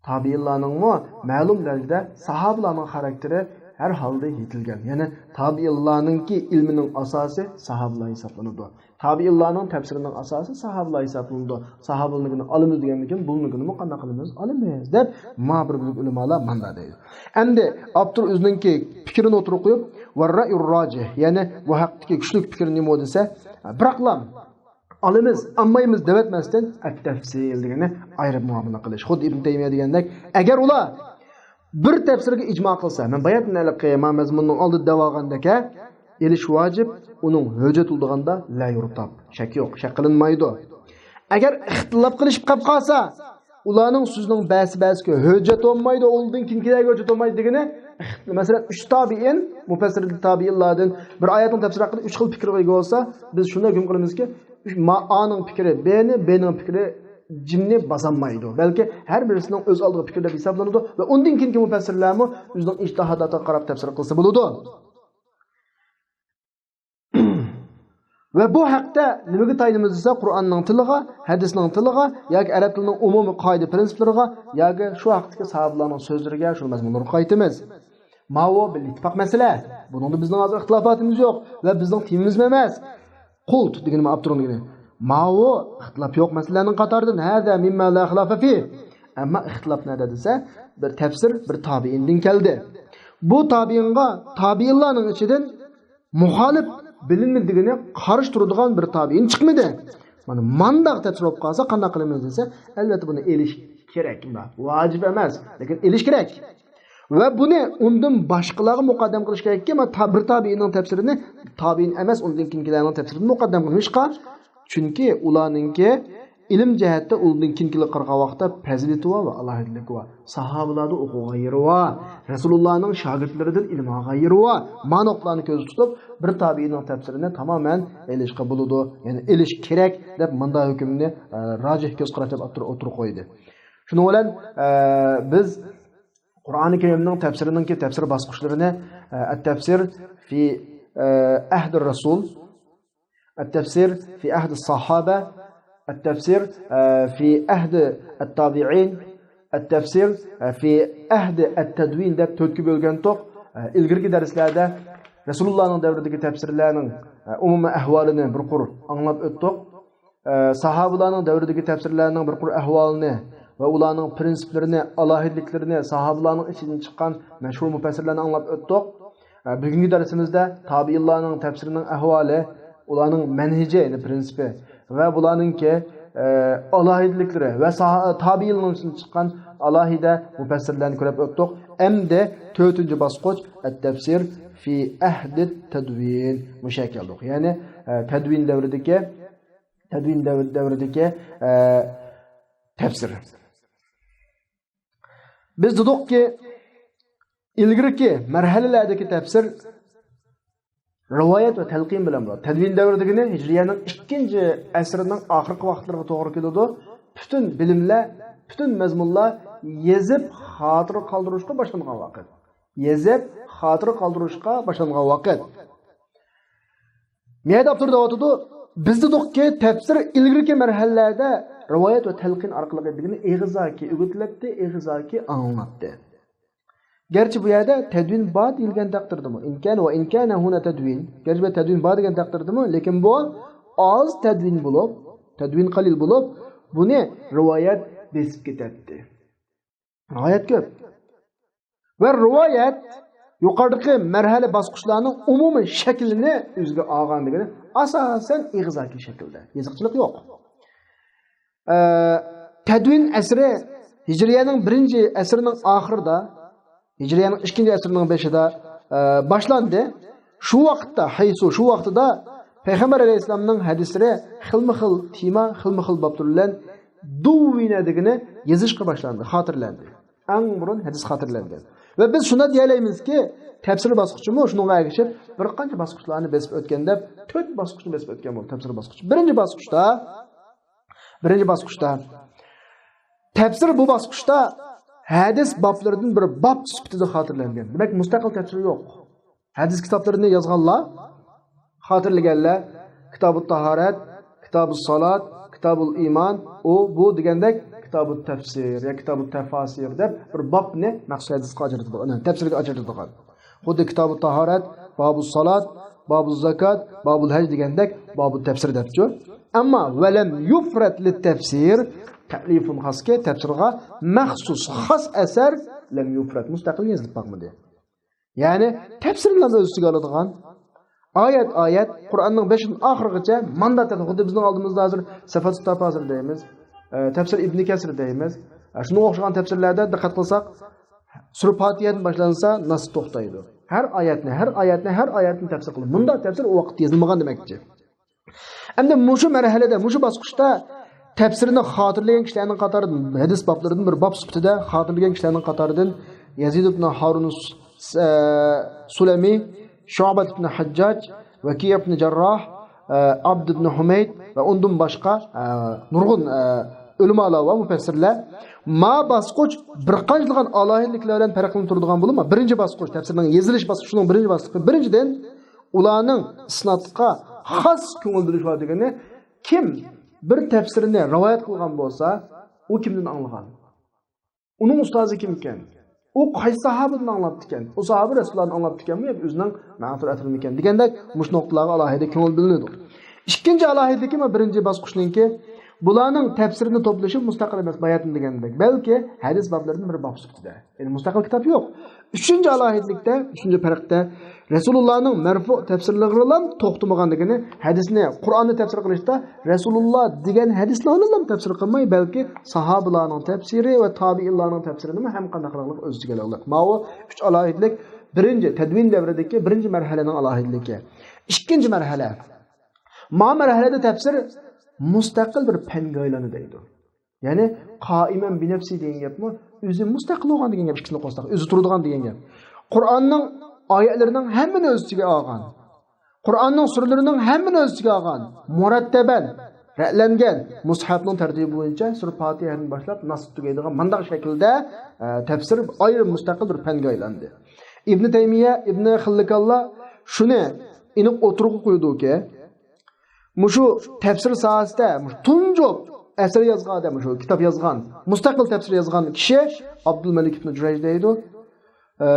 تابىئىنلارنىڭمۇ مەلۇم دەرىجىدە ساھابىلارنىڭ خاراكتېرى ھەر ھالدا يېتىلگەن. يەنى تابىئىنلارنىڭكى ئىلمىنىڭ ئاساسى ساھابىلار ھېسابلىنىدۇ. تابىئىنلارنىڭ تەپسىرىنىڭ ئاساسى ساھابىلار ھېسابلىنىدۇ. ساھابىلارنىڭكىنى ئالىمىز دېگەندىن كېيىن، بۇلارنىڭكىنىمۇ قانداق قىلىمىز؟ ئالىمىز دەپ، ما بىر بۆلەك ئۆلىمالار ماندا دەيدۇ. ئەمدى ئاپتور ئۆزىنىڭكى پىكرىنى ئوتتۇرىغا قويۇپ، ۋەررەئيۇر راجىھ، يەنى بۇ ھەقتىكى كۈچلۈك پىكرى نېمە دېسە، بىراقلا ئالىمىز، ئالمايمىز دەۋەتمەستىن، ئەت-تەفسىل دېگەننى ئايرىپ مۇئامىلە قىلىش. خۇددى ئىبن تەيمىيە دېگەندەك، ئەگەر ئۇلار بىر تەپسىرگە ئىجما قىلسا، مەن باياتىن ھېلىقى ما مەزمۇننىڭ ئالدىدا دەۋالغاندەك، ئېلىش ۋاجىپ، ئۇنىڭ ھۆججەت بولىدىغاندا لا يۇرتاب. شەك يوق، شەك قىلىنمايدۇ. ئەگەر ئىختىلاپ قىلىشىپ قاپ قالسا، ئۇلارنىڭ سۆزىنىڭ بەسى بەسىگە ھۆججەت بولمايدۇ، ئۇندىن كېيىنكىلەرگە ھۆججەت بولمايدۇ دېگىنى، مەسىلەن، ئۈچ تابىئىن، مۇپەسسىر تابىئىنلاردىن بىر ئايەتنىڭ تەپسىرى ھەققىدە ئۈچ خىل پىكىرگە ئىگە بولسا، بىز شۇنداق ھۆكۈم قىلىمىزكى، ئۈچ، ما-، ئانىڭ پىكرى بېنى، بېنىڭ پىكرى جىمنى باسالمايدۇ. بەلكى ھەر بىرسىنىڭ ئۆز ئالدىغا پىكرى دەپ ھېسابلىنىدۇ ۋە ئۇندىن كېيىنكى مۇپەسسىرلەرمۇ ئۆزىنىڭ ئىجتىھاداتىغا قاراپ تەپسىر قىلسا بولىدۇ. ۋە بۇ ھەقتە نېمىگە تايىنىمىز دېسە، قۇرئاننىڭ تىلىغا، ھەدىسنىڭ تىلىغا ياكى ئەرەب تىلىنىڭ ئومۇمىي قائىدە پىرىنسىپلىرىغا ياكى شۇ ھەقتىكى ساھابىلارنىڭ سۆزلىرىگە، شۇ مەزمۇنلارغا قايتىمىز. ماۋۇ بىر ئىتتىپاق مەسىلە. بۇنىڭدا بىزنىڭ ھازىر ئىختىلاپاتىمىز يوق ۋە بىزنىڭ تېمىمىزمۇ ئەمەس. قۇلت دېگىنى مانا ئاپتورنىڭ دېگىنى. ماۋۇ ئىختىلاپ يوق مەسىلىلەرنىڭ قاتارىدىن. ھازا مىمما لا خىلاپە فىھ. ئەمما ئىختىلاپ نەدە دېسە، بىر تەپسىر بىر تابىئىندىن كەلدى. بۇ تابىئىنغا، تابىئىنلارنىڭ ئىچىدىن مۇخالىپ بىلىنمىدى دېگىنى، قارشى تۇرىدىغان بىر تابىئىن چىقمىدى. مانا مانداق تەپسىر بولۇپ قالسا قانداق قىلىمىز دېسە، ئەلۋەتتە بۇنى ئېلىش كېرەك، ئۇنداق ۋاجىپ ئەمەس، لېكىن ئېلىش كېرەك. ۋە بۇنى ئۇندىن باشقىلارغا مۇقەددەم قىلىش كېرەككى، مانا تا-، بىر تابىئىنىڭ تەپسىرىنى تابىئىن ئەمەس، ئۇندىن كېيىنكىلەرنىڭ تەپسىرىدىن مۇقەددەم قىلىش. نېمىشقا؟ چۈنكى ئۇلارنىڭكى ئىلىم جەھەتتە ئۇندىن كېيىنكىلەرگە قارىغان ۋاقىتتا پەزىلىتى بار ۋە ئالاھىدىلىكى بار. ساھابىلاردىن ئوقۇغان يېرى بار. رەسۇلۇللانىڭ شاگىرتلىرىدىن ئىلىم ئالغان يېرى بار. مانا نۇقتىلارنى كۆزدە تۇتۇپ، بىر تابىئىنىڭ تەپسىرىنى تامامەن ئېلىشقا بولىدۇ، يەنى ئېلىش كېرەك دەپ مۇنداق ھۆكۈمنى، ئە، راجىھ كۆز قاراش دەپ ئوتتۇرىغا قويدى. شۇنىڭ بىلەن، ئە، بىز قۇرئانى كەرىمنىڭ تەپسىرىنىڭكى تەپسىر باسقۇچلىرىنى، ئە، التفسير في، ئە، عهد الرسول، التفسير في عهد الصحابة، التفسير، ئە، في عهد التابعين، التفسير، ئە، في عهد التدوين دەپ تۆتكە بۆلگەنتۇق. ئە، ئىلگىرىكى دەرسلەردە رەسۇلۇللانىڭ دەۋرىدىكى تەپسىرلەرنىڭ، ئە، ئومۇمىي ئەھۋالىنى بىر قۇر ئاڭلاپ ئۆتتۇق. ئە، ساھابىلارنىڭ دەۋرىدىكى تەپسىرلەرنىڭ بىر قۇر ئەھۋالىنى ۋە ئۇلارنىڭ پىرىنسىپلىرىنى، ئالاھىدىلىكلىرىنى، ساھابىلارنىڭ ئىچىدىن چىققان مەشھۇر مۇپەسسىرلەرنى ئاڭلاپ ئۆتتۇق. ئە، بۈگۈنكى دەرسىمىزدە تابىئىنلارنىڭ تەپسىرىنىڭ ئەھۋالى، ئۇلارنىڭ مەنھىجى، يەنى پىرىنسىپى ۋە بۇلارنىڭكى، ئە، ئالاھىدىلىكلىرى ۋە ساھا-، تابىئىنلارنىڭ ئىچىدىن چىققان ئالاھىدە مۇپەسسىرلەرنى كۆرۈپ ئۆتتۇق. ئەمدى تۆتىنچى باسقۇچ، التفسير في عهد التدوين، مۇشۇ يەرگە كەلدۇق. يەنى، ئە، تەدۋىن دەۋرىدىكى تەدۋىن دەۋر-، دەۋرىدىكى، ئە، تەپسىر. بىز دېدۇقكى، ئىلگىرىكى مەرھەلىلەردىكى تەپسىر رىۋايەت ۋە تەلقىن بىلەن بولىدۇ. تەدۋىن دەۋرى دېگىنى ھىجرىيەنىڭ ئىككىنچى ئەسىرىنىڭ ئاخىرقى ۋاقىتلىرىغا توغرا كېلىدۇ. پۈتۈن بىلىملەر، پۈتۈن مەزمۇنلار يېزىپ خاتىرە قالدۇرۇشقا باشلانغان ۋاقىت. يېزىپ خاتىرە قالدۇرۇشقا باشلانغان ۋاقىت. نىھايەت ئاپتور دەۋاتىدۇ، بىز دېدۇقكى، تەپسىر ئىلگىرىكى مەرھەلىلەردە رىۋايەت ۋە تەلقىن ئارقىلىق دېگىنى ئېغىزاكى ئۆگىتىلەتتى، ئېغىزاكى ئاڭلىناتتى. گەرچە بۇ يەردە تەدۋىن بار دېيىلگەن تەقدىردىمۇ، إن كان، وإن كان هنا تدوين، گەرچە بۇ تەدۋىن بار دېگەن تەقدىردىمۇ، لېكىن بۇ ئاز تەدۋىن بولۇپ، تەدۋىن قەلىل بولۇپ، بۇنى رىۋايەت بېسىپ كېتەتتى. رىۋايەت كۆپ. ۋە رىۋايەت يۇقىرىدىكى مەرھەلە باسقۇچلارنىڭ ئومۇمىي شەكلىنى ئۆزىگە ئالغان دېگىنى ئاساسەن ئېغىزاكى شەكىلدە، يېزىقچىلىق يوق. ئە، تەدۋىن ئەسرى ھىجرىيەنىڭ بىرىنچى ئەسرىنىڭ ئاخىرىدا، ھىجرىيەنىڭ ئىككىنچى ئەسرىنىڭ بېشىدا، ئە، باشلاندى. شۇ ۋاقىتتا، ھەيسۇ، شۇ ۋاقتىدا پەيغەمبەر ئەلەيھىسسالامنىڭ ھەدىسلىرى خىلمۇ خىل تېما، خىلمۇ خىل بابلار بىلەن دۇۋۋىنە دېگىنى يېزىشقا باشلاندى، خاتىرىلەندى. ئەڭ بۇرۇن ھەدىس خاتىرىلەنگەن. ۋە بىز شۇنداق دېيەلەيمىزكى، تەپسىر باسقۇچىمۇ شۇنىڭغا ئەگىشىپ بىر قانچە باسقۇچلارنى بېسىپ ئۆتكەن دەپ، تۆت باسقۇچنى بېسىپ ئۆتكەن بولدى تەپسىر باسقۇچى. بىرىنچى باسقۇچتا، بىرىنچى باسقۇچتا تەپسىر بۇ باسقۇچتا ھەدىس بابلىرىدىن بىر باب سۈپىتىدە خاتىرىلەنگەن. دېمەك، مۇستەقىل تەپسىر يوق. ھەدىس كىتابلىرىنى يازغانلار، خاتىرىلىگەنلەر، كىتابۇت تاھارەت، كىتابۇس سالات، كىتابۇل ئىمان، ئۇ، بۇ دېگەندەك كىتابۇت تەپسىر يا كىتابۇت تەفاسىر دەپ بىر بابنى مەخسۇس ھەدىسكە ئاجرىتىدىغان، تەپسىرگە ئاجرىتىدىغان. خۇددى كىتابۇت تاھارەت، بابۇس سالات، بابۇز زاكات، بابۇل ھەج دېگەندەك بابۇت تەپسىر دەپچۇ. ئەمما ۋەلەم يۇفرەت لىت تەپسىر، تەئلىفۇن خاسكى تەپسىرغا مەخسۇس خاس ئەسەر لەم يۇفرەت، مۇستەقىل يېزىلىپ باقمىدى. يەنى تەپسىرلەرنى ئۆز ئىچىگە ئالىدىغان، ئايەت-ئايەت، قۇرئاننىڭ بېشىدىن ئاخىرىغىچە مانداق تەپسىر، خۇددى بىزنىڭ ئالدىمىزدا ھازىر سىفەتۇت تەپاسىر دەيمىز، ئە، تەپسىر ئىبنى كەسىر دەيمىز. ئە، شۇنىڭغا ئوخشىغان تەپسىرلەردە دىققەت قىلساق، سۈرە پاتىھەدىن باشلانسا ناس توختايدۇ. ھەر ئايەتنى، ھەر ئايەتنى، ھەر ئايەتنى تەپسىر قىلىدۇ. مۇنداق تەپسىر ئۇ ۋاقىتتا يېزىلمىغان دېمەكچى. ئەمدى مۇشۇ مەرھەلىدە، مۇشۇ باسقۇچتا تەپسىرنى خاتىرىلىگەن كىشىلەرنىڭ قاتارىدىن، ھەدىس بابلىرىدىن بىر باب سۈپىتىدە خاتىرىلىگەن كىشىلەرنىڭ قاتارىدىن يەزىد ئىبن ھارۇن س-، ئە، سۇلەمى، شۇئبەت ئىبن ھەججاج، ۋەكىي ئىبن جەرراھ، ئە، ئابد ئىبن ھۇمەيد ۋە ئۇندىن باشقا، ئە، نۇرغۇن، ئە، ئۆلىمالار ۋە مۇپەسسىرلەر. ما باسقۇچ بىر قانچىلىغان ئالاھىدىلىكلەر بىلەن پەرقلىنىپ تۇرىدىغان بولۇپمۇ، بىرىنچى باسقۇچ، تەپسىرنىڭ يېزىلىش باسقۇچىنىڭ بىرىنچى باسقۇچى، بىرىنچىدىن، ئۇلارنىڭ ئىسنادقا خاس كۆڭۈل بۆلۈش بار دېگىنى، كىم بىر تەپسىرنى رىۋايەت قىلغان بولسا، ئۇ كىمدىن ئاڭلىغان؟ ئۇنىڭ ئۇستازى كىمكەن؟ ئۇ قايسى ساھابىدىن ئاڭلاپتىكەن؟ ئۇ ساھابە رەسۇلۇللادىن ئاڭلاپتىكەنمۇ ياكى ئۆزىنىڭ مەنقۇل ئەسىرىمىكەن؟ دېگەندەك مۇشۇ نۇقتىلارغا ئالاھىدە كۆڭۈل بۆلۈنىدۇ. ئىككىنچى ئالاھىدىلىكى، بىرىنچى باسقۇچنىڭكى، بۇلارنىڭ تەپسىرىنى توپلىشى مۇستەقىل ئەمەس، باياتىن دېگەندەك، بەلكى ھەدىس بابلىرىدىن بىر باب سۈپىتىدە. يەنى مۇستەقىل كىتاب يوق. ئۈچىنچى ئالاھىدىلىكتە، ئۈچىنچى پەرقتە، رەسۇلۇللانىڭ مەرفۇ تەپسىرلىرىغىلا توختىمىغان دېگىنى، ھەدىسنى، قۇرئاننى تەپسىر قىلىشتا رەسۇلۇللا دېگەن ھەدىسلەرنىلا تەپسىر قىلماي، بەلكى ساھابىلارنىڭ تەپسىرى ۋە تابىئىنلارنىڭ تەپسىرىنىمۇ ھەم قانداق قىلغانلىق ئۆز ئىچىگە ئالغانلىق. ماۋۇ ئۈچ ئالاھىدىلىك بىرىنچى تەدۋىن دەۋرىدىكى بىرىنچى مەرھەلىنىڭ ئالاھىدىلىكى. ئىككىنچى مەرھەلە. ما مەرھەلىدە تەپسىر مۇستەقىل بىر پەنگە ئايلاندى دەيدۇ. يەنى قائىمەن بىنەپسى دېگەن گەپمۇ ئۆزى مۇستەقىل بولغان دېگەن گەپ، ئىككىسىنى قوشساق، ئۆزى تۇرىدىغان دېگەن گەپ. قۇرئاننىڭ ئايەتلىرىنىڭ ھەممىنى ئۆز ئىچىگە ئالغان. قۇرئاننىڭ سۈرىلىرىنىڭ ھەممىنى ئۆز ئىچىگە ئالغان. مۇرەتتەبەن رەتلەنگەن مۇسھەپنىڭ تەرتىپى بويىچە سۈرە پاتىھەدىن باشلاپ ناس تۈگەيدىغان مانداق شەكىلدە، ئە، تەپسىر ئايرىم مۇستەقىل بىر پەنگە ئايلاندى. ئىبنى تەيمىيە، ئىبنى خىللىكانلار شۇنى ئېنىق ئوتتۇرىغا قويىدۇكى، مۇشۇ تەپسىر ساھەسىدە مۇشۇ تۇنجى ئەسەر يازغان ئادەم، مۇشۇ كىتاب يازغان، مۇستەقىل تەپسىر يازغان كىشى ئابدۇلمەلىك ئىبن جۇرەيج دەيدۇ. ئە،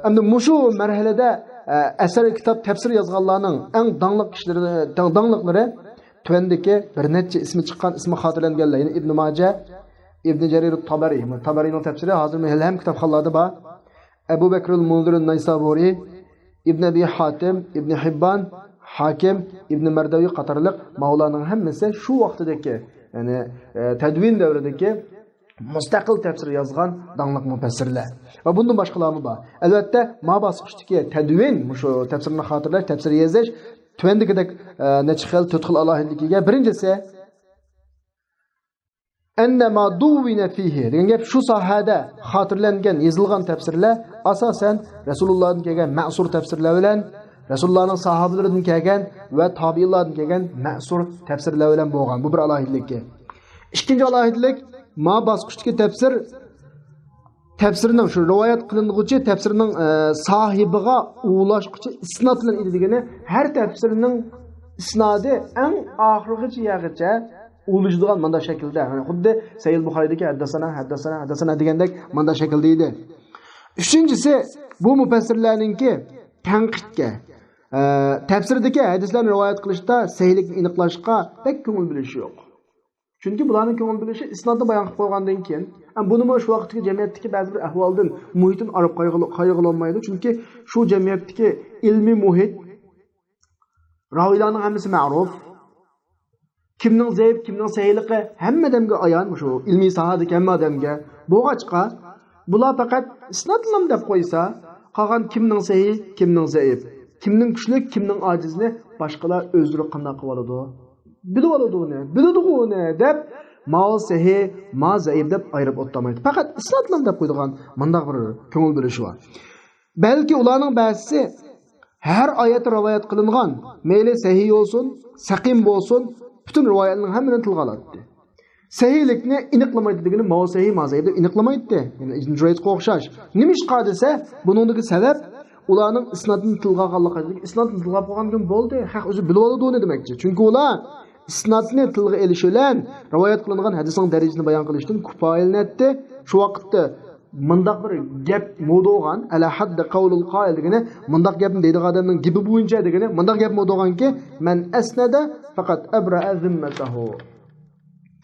ئەمدى مۇشۇ مەرھەلىدە، ئە، ئەسەر، كىتاب، تەپسىر يازغانلارنىڭ ئەڭ داڭلىق كىشىلىرى، داڭ-، داڭلىقلىرى تۆۋەندىكى بىر نەچچە ئىسمى چىققان، ئىسمى خاتىرىلەنگەنلەر، يەنى ئىبن ماجە، ئىبن جەرىر تابەرى، تابەرىنىڭ تەپسىرى ھازىرمۇ ھېلى ھەم كىتابخانىلاردا بار. ئەبۇ بەكرۇل مۇنزىر نەيسابۇرى، ئىبن ئەبى ھاتىم، ئىبن ھىببان، ھاكىم، ئىبن مەردەۋى قاتارلىق ماۋۇلارنىڭ ھەممىسى شۇ ۋاقتىدىكى، يەنى، ئە، تەدۋىن دەۋرىدىكى مۇستەقىل تەپسىر يازغان داڭلىق مۇپەسسىرلەر. ۋە بۇندىن باشقىلارمۇ بار. ئەلۋەتتە، ما باسقۇچتىكى تەدۋىن، مۇشۇ تەپسىرنى خاتىرىلەش، تەپسىر يېزىش، تۆۋەندىكىدەك، ئە، نەچچە خىل، تۆت خىل ئالاھىدىلىككە ئىگە. بىرىنچىسى، ئەننە ما دۇۋۋىنە فىھى دېگەن گەپ شۇ ساھەدە خاتىرىلەنگەن، يېزىلغان تەپسىرلەر ئاساسەن رەسۇلۇللاھدىن كەلگەن مەسۇر تەپسىرلەر بىلەن، رەسۇلۇللاھنىڭ ساھابىلىرىدىن كەلگەن ۋە تابىئىنلاردىن كەلگەن مەسۇر تەپسىرلەر بىلەن بولغان. بۇ بىر ئالاھىدىلىكى. ئىككىنچى ئالاھىدىلىك، ما باسقۇچتىكى تەپسىر، تەپسىرنىڭ، شۇ رىۋايەت قىلىنغۇچى تەپسىرنىڭ، ئە، ساھىبىغا ئۇلاشقۇچى ئىسناد بىلەن ئىدى دېگىنى، ھەر تەپسىرنىڭ ئىسنادى ئەڭ ئاخىرغىچە يەرگىچە ئۇلىشىدىغان مانداق شەكىلدە، يەنى خۇددى سەھىھ بۇخارىدىكى ھەددەسەنە، ھەددەسەنە، ھەددەسەنە دېگەندەك مانداق شەكىلدە ئىدى. ئۈچىنچىسى، بۇ مۇپەسسىرلەرنىڭكى تەنقىدكە، ئە، تەپسىردىكى ھەدىسلەرنى رىۋايەت قىلىشتا سەھىھلىكنى ئېنىقلاشقا بەك كۆڭۈل بۆلۈشى يوق. چۈنكى بۇلارنىڭ كۆڭۈل بۆلۈشى ئىسنادنى بايان قىلىپ قويغاندىن كېيىن، ئەمما بۇنىمۇ شۇ ۋاقىتتىكى جەمئىيەتتىكى بەزى بىر ئەھۋالدىن، مۇھىتتىن ئايرىپ قايغىلى-، قايغىلانمايدۇ. چۈنكى شۇ جەمئىيەتتىكى ئىلمىي مۇھىت، راۋىيلارنىڭ ھەممىسى مەرۇپ. كىمنىڭ زەئىپ، كىمنىڭ سەھىھلىقى ھەممە ئادەمگە ئايان، مۇشۇ ئىلمىي ساھەدىكى ھەممە ئادەمگە. بولغاچقا، بۇلار پەقەت ئىسنادلام دەپ قويسا، قالغان كىمنىڭ سەھىھ، كىمنىڭ زەئىپ، كىمنىڭ كۈچلۈك، كىمنىڭ ئاجىزنى باشقىلار ئۆزلىرى قانداق قىلىۋالىدۇ؟ بىلىۋالىدۇ ئۇنى، بىلىدىغۇ ئۇنى دەپ، ماۋۇ سەھىھ، ما زەئىپ دەپ ئايرىپ ئوتتۇرمايدۇ. پەقەت ئىسنادلام دەپ قويىدىغان مانداق بىر كۆڭۈل بۆلۈشى بار. بەلكى ئۇلارنىڭ بەزىسى ھەر ئايەتتە رىۋايەت قىلىنغان، مەيلى سەھىھ بولسۇن، سەقىم بولسۇن، پۈتۈن رىۋايەتنىڭ ھەممىنى تىلغا ئالاتتى. سەھىھلىكنى ئېنىقلىمايتتى دېگىنى، ماۋۇ سەھىھ، ما زەئىپ دەپ ئېنىقلىمايتتى. يەنى ئىبن جۇرەيجقا ئوخشاش. نېمىشقا دېسە، بۇنىڭدىكى سەۋەب ئۇلارنىڭ ئىسنادنى تىلغا ئالغانلىقى. ئىسنادنى تىلغا ئالغاندىن كېيىن بولدى، خەق ئۆزى بىلىۋالىدۇ ئۇنى دېمەكچى. چۈنكى ئۇلار ئىسنادنى تىلغا ئېلىش بىلەن رىۋايەت قىلىنغان ھەدىسنىڭ دەرىجىسىنى بايان قىلىشتىن كۇپايىلىنەتتى. شۇ ۋاقىتتا مۇنداق بىر گەپ مودا بولغان، ئەلا ھەددى قەۋلىل قائىل دېگىنى، مۇنداق گەپنى دەيدىغان ئادەمنىڭ گېپى بويىچە دېگىنى، مۇنداق گەپ مودا بولغانكى، مەن ئەسنەدە فەقەت ئەبرەئە زىممەتەھۇ.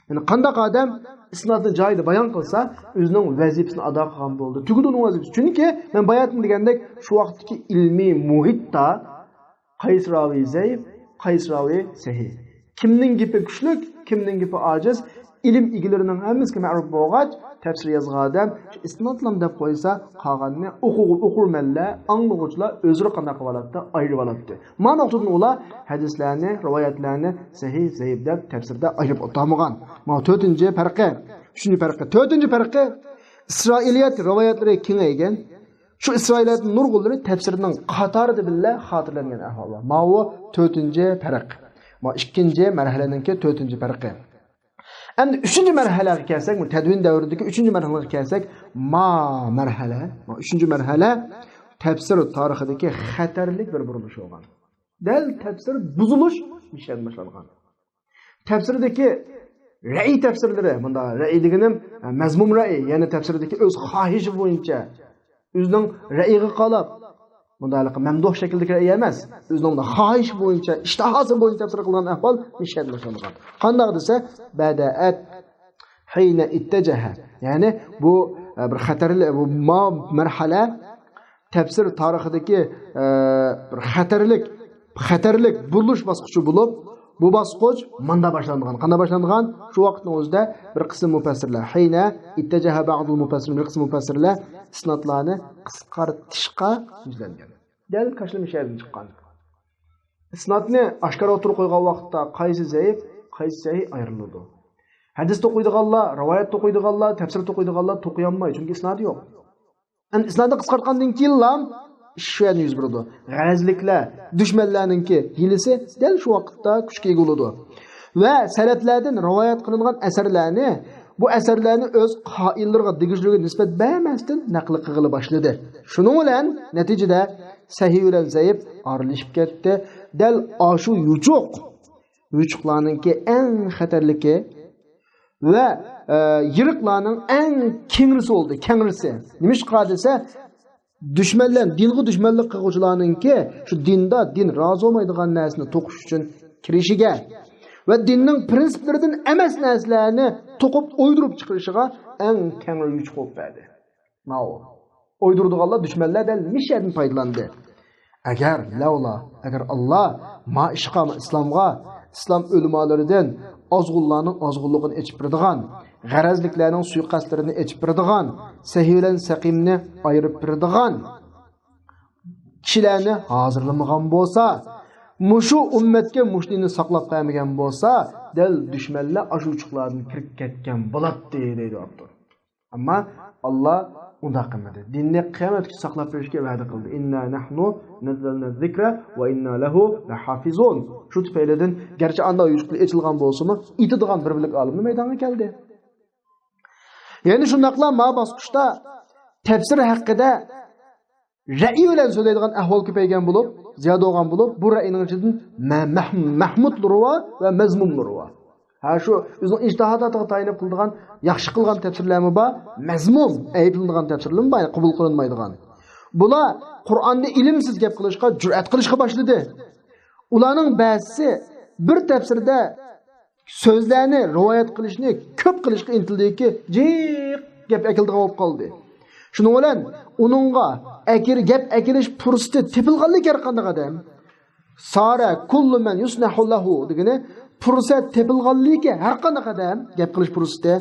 يەنى قانداق ئادەم ئىسنادنى جايىدا بايان قىلسا، ئۆزىنىڭ ۋەزىپىسىنى ئادا قىلغان بولدى. تۈگىدى ئۇنىڭ ۋەزىپىسى. چۈنكى مەن باياتىن دېگەندەك، شۇ ۋاقىتتىكى ئىلمىي مۇھىتتا قايسى راۋى زەئىپ، قايسى راۋى سەھىھ. كىمنىڭ گېپى كۈچلۈك، كىمنىڭ گېپى ئاجىز، ئىلىم ئىگىلىرىنىڭ ھەممىسىگە مەرۇپ بولغاچ، تەپسىر يازغان ئادەم شۇ ئىسنادلام دەپ قويسا، قالغاننى ئوقۇغۇ-، ئوقۇرمەنلەر، ئاڭلىغۇچىلار ئۆزلىرى قانداق قىلىۋالاتتى، ئايرىۋالاتتى. ما نۇقتىدىن ئۇلار ھەدىسلەرنى، رىۋايەتلەرنى سەھىھ، زەئىپ دەپ تەپسىردە ئايرىپ ئوتتۇرمىغان. ما تۆتىنچى پەرقى، ئۈچىنچى پەرقى، تۆتىنچى پەرقى، ئىسرائىلىيەت رىۋايەتلىرى كېڭەيگەن. شۇ ئىسرائىلىيەتنىڭ نۇرغۇنلىرى تەپسىرنىڭ قاتارىدا بىللە خاتىرىلەنگەن ئەھۋاللار. ماۋۇ تۆتىنچى پەرق. ما ئىككىنچى مەرھەلىنىڭكى تۆتىنچى پەرقى. ئەمدى ئۈچىنچى مەرھەلەگە كەلسەك، بۇ تەدۋىن دەۋرىدىكى ئۈچىنچى مەرھەلىگە كەلسەك، ما مەرھەلە، ما ئۈچىنچى مەرھەلە تەپسىر تارىخىدىكى خەتەرلىك بىر بۇرۇلۇش بولغان. دەل تەپسىر بۇزۇلۇش نىشان باشلانغان. تەپسىردىكى رەئىي تەپسىرلىرى، مۇندا رەئىي دېگىنىم، مەزمۇم رەئىي، يەنى تەپسىردىكى ئۆز خاھىشى بويىچە، ئۆزىنىڭ رەئىيىگە قالاپ، مۇنداق مەمدۇھ شەكىلدىكى رەئى ئەمەس. ئۆزىنىڭ خاھىشى بويىچە، ئىشتىھاسى بويىچە تەپسىر قىلغان ئەھۋال مىشەدىن باشلانغان. قانداق دېسە، بەدەئەت ھىينە ئىتتەجەھە. يەنى بۇ، ئە، بىر خەتەرلىك، بۇ ما-، مەرھەلە تەپسىر تارىخىدىكى، ئە، بىر خەتەرلىك، خەتەرلىك بۇرۇلۇش باسقۇچى بولۇپ، بۇ باسقۇچ ماندا باشلانغان. قاندا باشلانغان؟ شۇ ۋاقىتنىڭ ئۆزىدە بىر قىسىم مۇپەسسىرلەر، ھىينە ئىتتەجەھە بەزۇل مۇپەسسىرىن، بىر قىسىم مۇپەسسىرلەر ئىسنادلارنى قىسقارتىشقا يۈزلەنگەن. دەل كاشلىم شەھىرىدىن چىققان. ئىسنادنى ئاشكارا ئوتتۇرىغا قويغان ۋاقىتتا قايسى زەئىپ، قايسى سەھىھ ئايرىلىدۇ. ھەدىس توقۇيدىغانلار، رىۋايەت توقۇيدىغانلار، تەپسىر توقۇيدىغانلار توقۇيالمايدۇ، چۈنكى ئىسنادى يوق. ئەمدى ئىسنادنى قىسقارتقاندىن كېيىنلا ئىش شۇ يەردىن يۈز بېرىدۇ. غەرەزلىكلەر، دۈشمەنلەرنىڭكى ھىيلىسى دەل شۇ ۋاقىتتا كۈچكە ئىگە بولىدۇ. ۋە سەلەپلەردىن رىۋايەت قىلىنغان ئەسەرلەرنى، بۇ ئەسەرلەرنى ئۆز قائىللىرىغا، دېگۈچىلىرىگە نىسبەت بەرمەستىن نەقىل قىلغىلى باشلىدى. شۇنىڭ بىلەن نەتىجىدە سەھىھ بىلەن زەئىپ ئارىلىشىپ كەتتى. دەل ئاشۇ يوچۇق، يوچۇقلارنىڭكى ئەڭ خەتەرلىكى ۋە، ئە، يىرىقلارنىڭ ئەڭ كېڭرىسى بولدى، كەڭرىسى. نېمىشقا دېسە، دۈشمەنلەر، دىنغا دۈشمەنلىك قىلغۇچىلارنىڭكى شۇ دىندا دىن رازى بولمايدىغان نەرسىنى توقۇش ئۈچۈن كىرىشىگە ۋە دىننىڭ پىرىنسىپلىرىدىن ئەمەس نەرسىلەرنى توقۇپ ئويدۇرۇپ چىقىرىشىغا ئەڭ كەڭرى يوچۇق بولۇپ بەردى. ماۋۇ. ئويدۇرىدىغانلار، دۈشمەنلەر دەل مىشەدىن پايدىلاندى. ئەگەر لەۋلا، ئەگەر ئاللا ما ئىشقا، ما ئىسلامغا، ئىسلام ئۆلىمالىرىدىن ئازغۇنلارنىڭ ئازغۇنلۇقىنى ئېچىپ بېرىدىغان، غەرەزلىكلەرنىڭ سۇيىقەستلىرىنى ئېچىپ بېرىدىغان، سەھىھ بىلەن سەقىمنى ئايرىپ بېرىدىغان كىشىلەرنى ھازىرلىمىغان بولسا، مۇشۇ ئۈممەتكە مۇشۇ دىننى ساقلاپ قالمىغان بولسا، دەل دۈشمەنلەر ئاشۇ يوچۇقلاردىن كىرىپ كەتكەن بولاتتى، دەيدۇ ئاپتور. ئەمما ئاللا ئۇنداق قىلمىدى. دىننى قىيامەتكىچە ساقلاپ بېرىشكە ۋەدە قىلدى. «ئىننا نەھنۇ نەززەلنە زىكرە ۋە ئىننا لەھۇ لەھافىزۇن.» شۇ تۈپەيلىدىن گەرچە ئاندا يوچۇقلار ئېچىلغان بولسىمۇ، ئېيتىدىغان بىر بۆلەك ئالىملار مەيدانغا كەلدى. يەنە شۇنداقلا ما باسقۇچتا تەپسىر ھەققىدە رەئي بىلەن سۆزلەيدىغان ئەھۋال كۆپەيگەن بولۇپ، زىيادە بولغان بولۇپ، بۇ رەئىنىڭ ئىچىدىن مە-، مەھ-، مەھمۇد رۇۋا ۋە مەزمۇم رۇۋا. ھە، شۇ ئۆزىنىڭ ئىجتىھاداتىغا تايىنىپ قىلىدىغان، ياخشى قىلغان تەپسىرلەرمۇ بار، مەزمۇم، ئەيىبلىنىدىغان تەپسىرلەرمۇ بار، قوبۇل قىلىنمايدىغان. بۇلار قۇرئاننى ئىلىمسىز گەپ قىلىشقا جۈرئەت قىلىشقا باشلىدى. ئۇلارنىڭ بەزىسى بىر تەپسىردە سۆزلەرنى رىۋايەت قىلىشنى كۆپ قىلىشقا ئىنتىلدىكى، جىق گەپ ئەكېلىدىغان بولۇپ قالدى. شۇنىڭ بىلەن ئۇنىڭغا ئەكىر-، گەپ ئەكېلىش پۇرسىتى تېپىلغانلىكى ھەر قانداق ئادەم. سارە كۇللۇ مەن يۇسنەھۇ لەھۇ دېگىنى، پۇرسەت تېپىلغانلىكى ھەر قانداق ئادەم گەپ قىلىش پۇرسىتى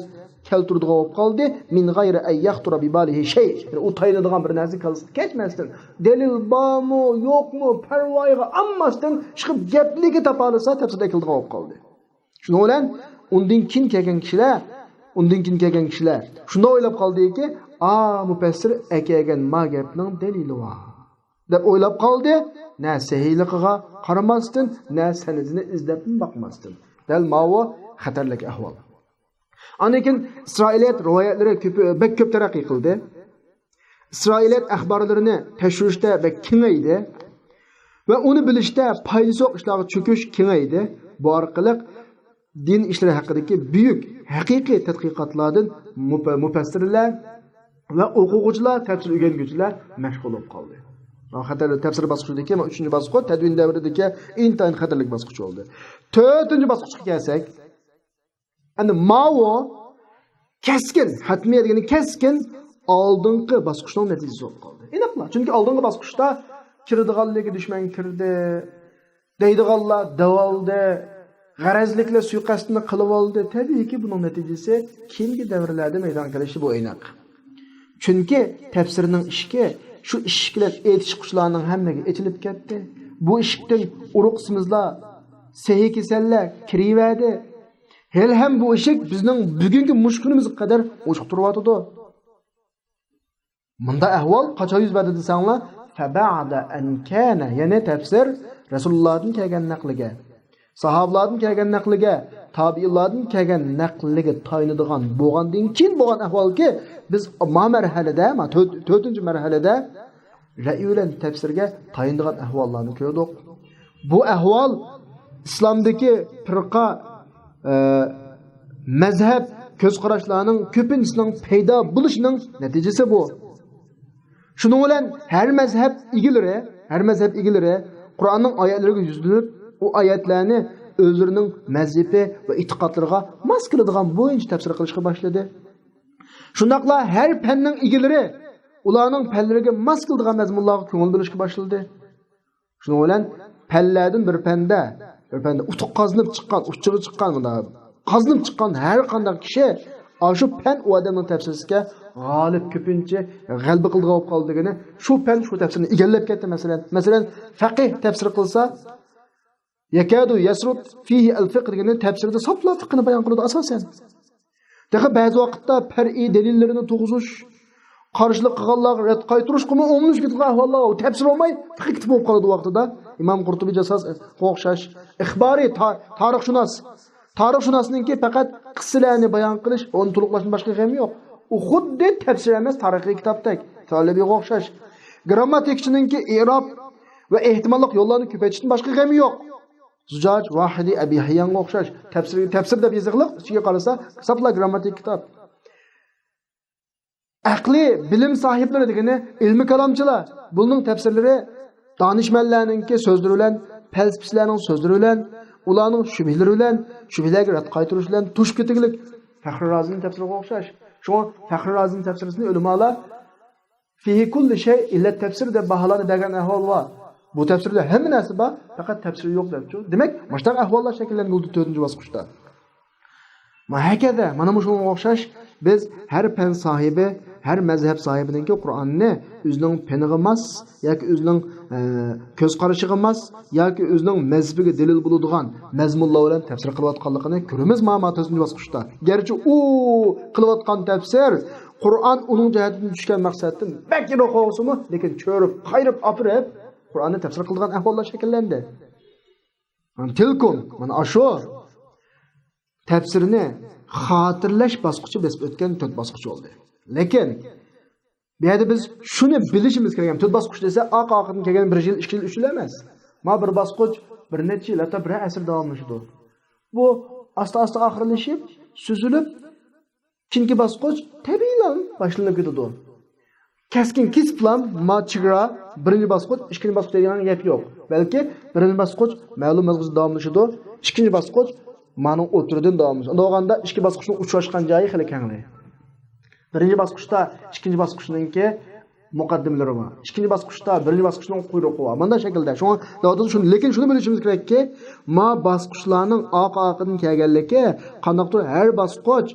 كەلتۈرىدىغان بولۇپ قالدى. مىن غەيرى ئەن يەختۇرە بىبالىھى شەي. يەنى ئۇ تايىنىدىغان بىر نەرسە كاللىسىدىن كەچمەستىن، دەلىل بارمۇ، يوقمۇ، پەرۋايىغا ئالماستىن، چىقىپ گەپلىكى تاپالىسا تەپسىردە ئەكېلىدىغان بولۇپ قالدى. شۇنىڭ بىلەن ئۇندىن كېيىن كەلگەن كىشىلەر، ئۇندىن كېيىن كەلگەن كىشىلەر شۇنداق ئويلاپ قالدىكى، ئا، مۇپەسسىر ئەكەلگەن ما گەپنىڭ دەلىلى بار دەپ ئويلاپ قالدى. نە سەھىھلىقىغا قارىماستىن، نە سەنىدىنى ئىزدەپمۇ باقماستىن. دەل ماۋۇ خەتەرلىك ئەھۋال. ئاندىن كېيىن ئىسرائىلىيەت رىۋايەتلىرى كۆپ، بەك كۆپ تەرەققىي قىلدى. ئىسرائىلىيەت ئەخبارلىرىنى تەكشۈرۈشتە بەك كېڭەيدى ۋە ئۇنى بىلىشتە پايدىسى يوق ئىشلارغا چۆكۈش كېڭەيدى. بۇ ئارقىلىق دىن ئىشلىرى ھەققىدىكى بۈيۈك ھەقىقىي تەتقىقاتلاردىن مۇپە-، مۇپەسسىرلەر ۋە ئوقۇغۇچىلار، تەپسىر ئۆگەنگۈچىلەر مەشغۇل بولۇپ قالدى. خەتەرلىك تەپسىر باسقۇچىدىكى ئۈچىنچى باسقۇچ تەدۋىن دەۋرىدىكى ئىنتايىن خەتەرلىك باسقۇچ بولدى. تۆتىنچى باسقۇچقا كەلسەك، ئەمدى ماۋۇ كەسكىن، ھەتمىيە دېگىنى كەسكىن ئالدىنقى باسقۇچنىڭ نەتىجىسى بولۇپ قالدى. ئېنىقلا، چۈنكى ئالدىنقى باسقۇچتا كىرىدىغانلىكى دۈشمەن كىردى، دەيدىغانلار دەۋالدى، غەرەزلىكلەر سۇيىقەستىنى قىلىۋالدى. تەبىئىيكى، بۇنىڭ نەتىجىسى كېيىنكى دەۋرلەردە مەيدانغا كېلىشى بۇ ئېنىق. چۈنكى تەپسىرنىڭ ئىشىكى شۇ ئىشىك بىلەن ئېتىشقۇچىلارنىڭ ھەممىگە ئېچىلىپ كەتتى. بۇ ئىشىكتىن ئۇرۇق سېمىزلار، سەھىھ كېسەللەر كىرىۋەردى. ھېلىھەم بۇ ئىشىك بىزنىڭ بۈگۈنكى مۇشۇ كۈنىمىزگە قەدەر ئوچۇق تۇرۇۋاتىدۇ. مۇنداق ئەھۋال قاچان يۈز بەردى دېسەڭلار، فَبَعْدَ أَنْ كَانَ، يەنى تەپسىر رەسۇلۇللاھتىن كەلگەن نەقلىگە، ساھابىلاردىن كەلگەن نەقلىگە، تابىئىنلاردىن كەلگەن نەقلىگە تايىنىدىغان بولغاندىن كېيىن بولغان ئەھۋالكى، بىز ما مەرھەلىدە، ما تۆت-، تۆتىنچى مەرھەلىدە رەئي بىلەن تەپسىرگە تايىنىدىغان ئەھۋاللارنى كۆردۇق. بۇ ئەھۋال ئىسلامدىكى پىرقە، ئە، مەزھەپ، كۆز قاراشلارنىڭ كۆپىنچىسىنىڭ پەيدا بولۇشىنىڭ نەتىجىسى بۇ. شۇنىڭ بىلەن ھەر مەزھەپ ئىگىلىرى، ھەر مەزھەپ ئىگىلىرى قۇرئاننىڭ ئايەتلىرىگە يۈزلىنىپ، ئۇ ئايەتلەرنى ئۆزلىرىنىڭ مەزھىپى ۋە ئېتىقادلىرىغا ماس كېلىدىغان بويىچە تەپسىر قىلىشقا باشلىدى. شۇنداقلا ھەر پەننىڭ ئىگىلىرى ئۇلارنىڭ پەنلىرىگە ماس كېلىدىغان مەزمۇنلارغا كۆڭۈل بۆلۈشكە باشلىدى. شۇنىڭ بىلەن پەنلەردىن بىر پەندە، بىر پەندە ئۇتۇق قازىنىپ چىققان، ئۇچىغا چىققان، مۇنداق قازىنىپ چىققان ھەر قانداق كىشى ئاشۇ پەن ئۇ ئادەمنىڭ تەپسىرىسىگە غالىب، كۆپىنچە غەلىبە قىلىدىغان بولۇپ قالىدۇ دېگىنى، شۇ پەن شۇ تەپسىرنى ئىگىلەپ كەتتى. مەسىلەن، مەسىلەن، فەقىھ تەپسىر قىلسا، يەكادۇ يەسرۇت فىھى ئەل فىقھ دېگىنى تەپسىرىدە ساپلا فىقھنى بايان قىلىدۇ ئاساسەن. تېخى بەزى ۋاقىتتا پەرئىي دەلىللىرىنى تۇرغۇزۇش، قارشىلىق قىلغانلارغا رەت قايتۇرۇشقىمۇ ئومۇملىشىپ كېتىدىغان ئەھۋاللار، ئۇ تەپسىر بولماي، فىقھىي كىتاب بولۇپ قالىدۇ ۋاقتىدا. ئىمام قۇرتۇبى جاساس ئوخشاش، ئىخبارىي تا-، تارىخشۇناس. تارىخشۇناسنىڭكى پەقەت قىسسىلەرنى بايان قىلىش، ئۇنى تولۇقلاشتىن باشقا غېمى يوق. ئۇ خۇددى تەپسىر ئەمەس، تارىخىي كىتابتەك. سەئلەبىگە ئوخشاش. گىرامماتىكىچىنىڭكى ئېراب ۋە ئېھتىماللىق يوللارنى كۆپەيتىشتىن باشقا غېمى يوق. زۇجاج، ۋاھىدى، ئەبى ھەييانغا ئوخشاش. تەپسىر، تەپسىر دەپ يېزىقلىق، ئىچىگە قارىسا، ساپلا گىرامماتىك كىتاب. ئەقلىي بىلىم ساھىبلىرى دېگىنى ئىلمىي كالامچىلار. بۇنىڭ تەپسىرلىرى دانىشمەنلەرنىڭكى سۆزلىرى بىلەن، پەلسەپىچىلەرنىڭ سۆزلىرى بىلەن، ئۇلارنىڭ شۈبھىلىرى بىلەن، شۈبھىلەرگە رەت قايتۇرۇش بىلەن توشۇپ كېتىگلىك. فەخرى رازىنىڭ تەپسىرىگە ئوخشاش. شۇڭا فەخرى رازىنىڭ تەپسىرىنى ئۆلىمالار فىھى كۇللى شەي ئىللە تەپسىر دەپ باھالارنى بەرگەن ئەھۋال بار. بۇ تەپسىردە ھەممە نەرسە بار، پەقەت تەپسىر يوق دەپچۇ. دېمەك، مۇشۇنداق ئەھۋاللار شەكىللەنگىلى تۆتىنچى باسقۇچتا. ما ھەكەزە، مانا مۇشۇنىڭغا ئوخشاش، بىز ھەر پەن ساھىبى، ھەر مەزھەپ ساھىبىنىڭكى قۇرئاننى ئۆزىنىڭ پېنىغا ماس ياكى ئۆزىنىڭ، ئە، كۆز قارىشىغا ماس ياكى ئۆزىنىڭ مەزھىپىگە دەلىل بولىدىغان مەزمۇنلار بىلەن تەپسىر قىلىۋاتقانلىقىنى كۆرىمىز، ما، ما تۆتىنچى باسقۇچتا. گەرچە ئۇ قىلىۋاتقان تەپسىر قۇرئان ئۇنىڭ جەھەتتىن چۈشكەن مەقسەتتىن بەك يىراق بولسىمۇ، لېكىن چۆرۈپ، قايرىپ ئاپىرىپ، قۇرئاننى تەپسىر قىلىدىغان ئەھۋاللار شەكىللەندى. تىلكۇم، مانا ئاشۇ تەپسىرنى خاتىرىلەش باسقۇچى بېسىپ ئۆتكەن تۆت باسقۇچ بولدى. لېكىن بۇ يەردە بىز شۇنى بىلىشىمىز كېرەك. تۆت باسقۇچ دېسە، ئارقا-ئارقىدىن كەلگەن بىر يىل، ئىككى يىل، ئۈچ يىل ئەمەس. ما بىر باسقۇچ بىر نەچچە يىل، ھەتتا بىرەر ئەسىر داۋاملىشىدۇ. بۇ ئاستا-ئاستا ئاخىرلىشىپ، سۈزۈلۈپ، كېيىنكى باسقۇچ تەبىئىيلا باشلىنىپ كېتىدۇ. كەسكىن كېسىپلا ما چېگرا، بىرىنچى باسقۇچ، ئىككىنچى باسقۇچ دەيدىغان گەپ يوق. بەلكى بىرىنچى باسقۇچ مەلۇم مەزگىلدە داۋاملىشىدۇ، ئىككىنچى باسقۇچ مانىڭ ئوتتۇرىدىن داۋاملىشىدۇ. ئۇنداق بولغاندا ئىككى باسقۇچنىڭ ئۇچراشقان جايى خېلى كەڭلى. بىرىنچى باسقۇچتا ئىككىنچى باسقۇچنىڭكى مۇقەددىمىلىرى بار. ئىككىنچى باسقۇچتا بىرىنچى باسقۇچنىڭ قۇيرۇقى بار. مانداق شەكىلدە. شۇڭا دەۋاتىدۇ، شۇنى، لېكىن شۇنى بىلىشىمىز كېرەككى، ما باسقۇچلارنىڭ ئارقا-ئارقىدىن كەلگەنلىكى، قانداقتۇر ھەر باسقۇچ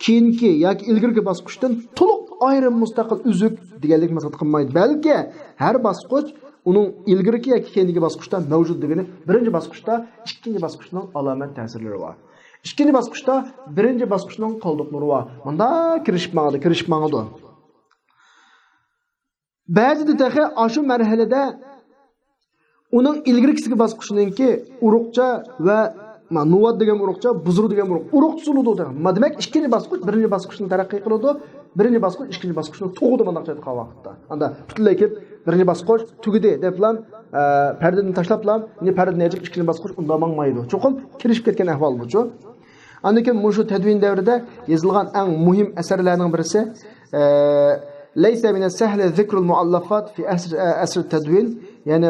كېيىنكى ياكى ئىلگىرىكى باسقۇچتىن تولۇق ئايرىم مۇستەقىل ئۈزۈك دېگەنلىك مەقسەت قىلمايدۇ. بەلكى ھەر باسقۇچ ئۇنىڭ ئىلگىرىكى ياكى كېيىنكى باسقۇچتا مەۋجۇت دېگىنى بىرىنچى باسقۇچتا ئىككىنچى باسقۇچنىڭ ئالامەت تەسىرلىرى بار. ئىككىنچى باسقۇچتا بىرىنچى باسقۇچنىڭ قالدۇقلىرى بار. مۇنداق كىرىشىپ ماڭىدۇ، كىرىشىپ ماڭىدۇ. بەزىدە تېخى ئاشۇ مەرھەلىدە ئۇنىڭ ئىلگىرىكىسىگە باسقۇچنىڭكى ئۇرۇقچە ۋە ما نۇۋات دېگەن ئۇرۇقچە، بۇزرۇ دېگەن ئۇرۇق، ئۇرۇق سۇنىدۇ. ما دېمەك، ئىككىنچى باسقۇچ بىرىنچى باسقۇچنى تەرەققىي قىلىدۇ، بىرىنچى باسقۇچ ئىككىنچى باسقۇچنى تۇغىدۇ مانداق ئېيتقان ۋاقىتتا. ئاندا پۈتۈنلەي كېلىپ بىرىنچى باسقۇچ تۈگىدى دەپلا، ئە، پەردىنى تاشلاپلا، يەنە پەردىنى ئېچىپ ئىككىنچى باسقۇچ ئۇنداق ماڭمايدۇ. چوقۇم كىرىشىپ كەتكەن ئەھۋال بۇچۇ. ئاندىن كېيىن مۇشۇ تەدۋىن دەۋرىدە يېزىلغان ئەڭ مۇھىم ئەسەرلەرنىڭ بىرسى، ئە، لەيسە مىنەس سەھلى زىكرۇل مۇئەللەفات فى ئەسر، ئە، ئەسر تەدۋىن، يەنى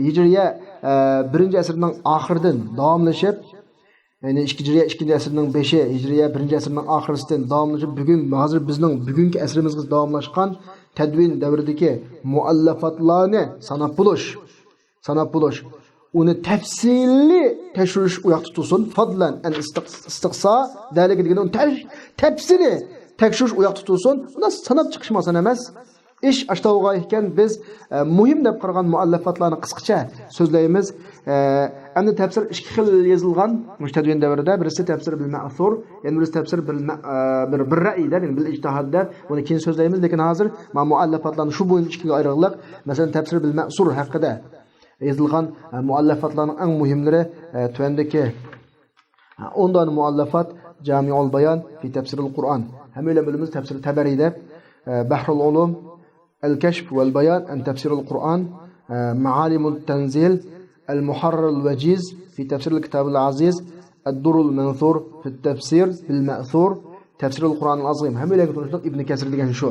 ھىجرىيە، ئە، بىرىنچى ئەسىرنىڭ ئاخىرىدىن داۋاملىشىپ، يەنى ئىككى ھىجرىيە ئىككىنچى ئەسىرنىڭ بېشى، ھىجرىيە بىرىنچى ئەسىرنىڭ ئاخىرىسىدىن داۋاملىشىپ، بۈگۈن، ھازىر بىزنىڭ بۈگۈنكى ئەسرىمىزگىچە داۋاملاشقان تەدۋىن دەۋرىدىكى مۇئەللەفاتلارنى ساناپ بولۇش. ساناپ بولۇش. ئۇنى تەپسىلىي تەكشۈرۈش ئۇ ياقتا تۇرسۇن. فەزلەن ئەن ئىستىق-، ئىستىقسا دەلىكى دېگىنى ئۇنى تەش-، تەپسىلىي تەكشۈرۈش ئۇ ياقتا تۇرسۇن. ئۇنى ساناپ چىقىش ئاسان ئەمەس. ئىش ئاشتاۋغا ئىكەن، بىز، ئە، مۇھىم دەپ قارىغان مۇئەللەفاتلارنى قىسقىچە سۆزلەيمىز. ئە، ئەمدى تەپسىر ئىككى خىل يېزىلغان مۇشۇ تەدۋىن دەۋرىدە. بىرسى تەپسىر بىل مەئسۇر، يەنە بىرسى تەپسىر بىل مە-، ئە، بىر، بىر رەئي دەپ، يەنى بىل ئىجتىھاد دەپ. بۇنى كېيىن سۆزلەيمىز، لېكىن ھازىر مانا مۇئەللەفاتلارنى شۇ بويىچە ئىككىگە ئايرىغلىق. مەسىلەن، تەپسىر بىل مەئسۇر ھەققىدە يېزىلغان، ئە، مۇئەللەفاتلارنىڭ ئەڭ مۇھىملىرى، ئە، تۆۋەندىكى، ئە، ئون دانە مۇئەللەفات: جامىئۇل بايان فى تەپسىرىل قۇرئان. ھەممەيلەن بىلىمىز تەپسىر تەبەرى دەپ، ئە، بەھرۇل ئۇلۇم، ئەل كەشف ۋەل بايان ئەن تەپسىرىل قۇرئان، ئە، مەئالىمۇت تەنزىل، ئەل مۇھەررىرىل ۋەجىز فى تەپسىرىل كىتابىل ئەزىز، ئەددۇررۇل مەنسۇر فى تەپسىر بىل مەئسۇر، تەپسىرىل قۇرئانىل ئەزىم. ھەممەيلەنگە تونۇشلۇق ئىبن كەسىر دېگەن شۇ.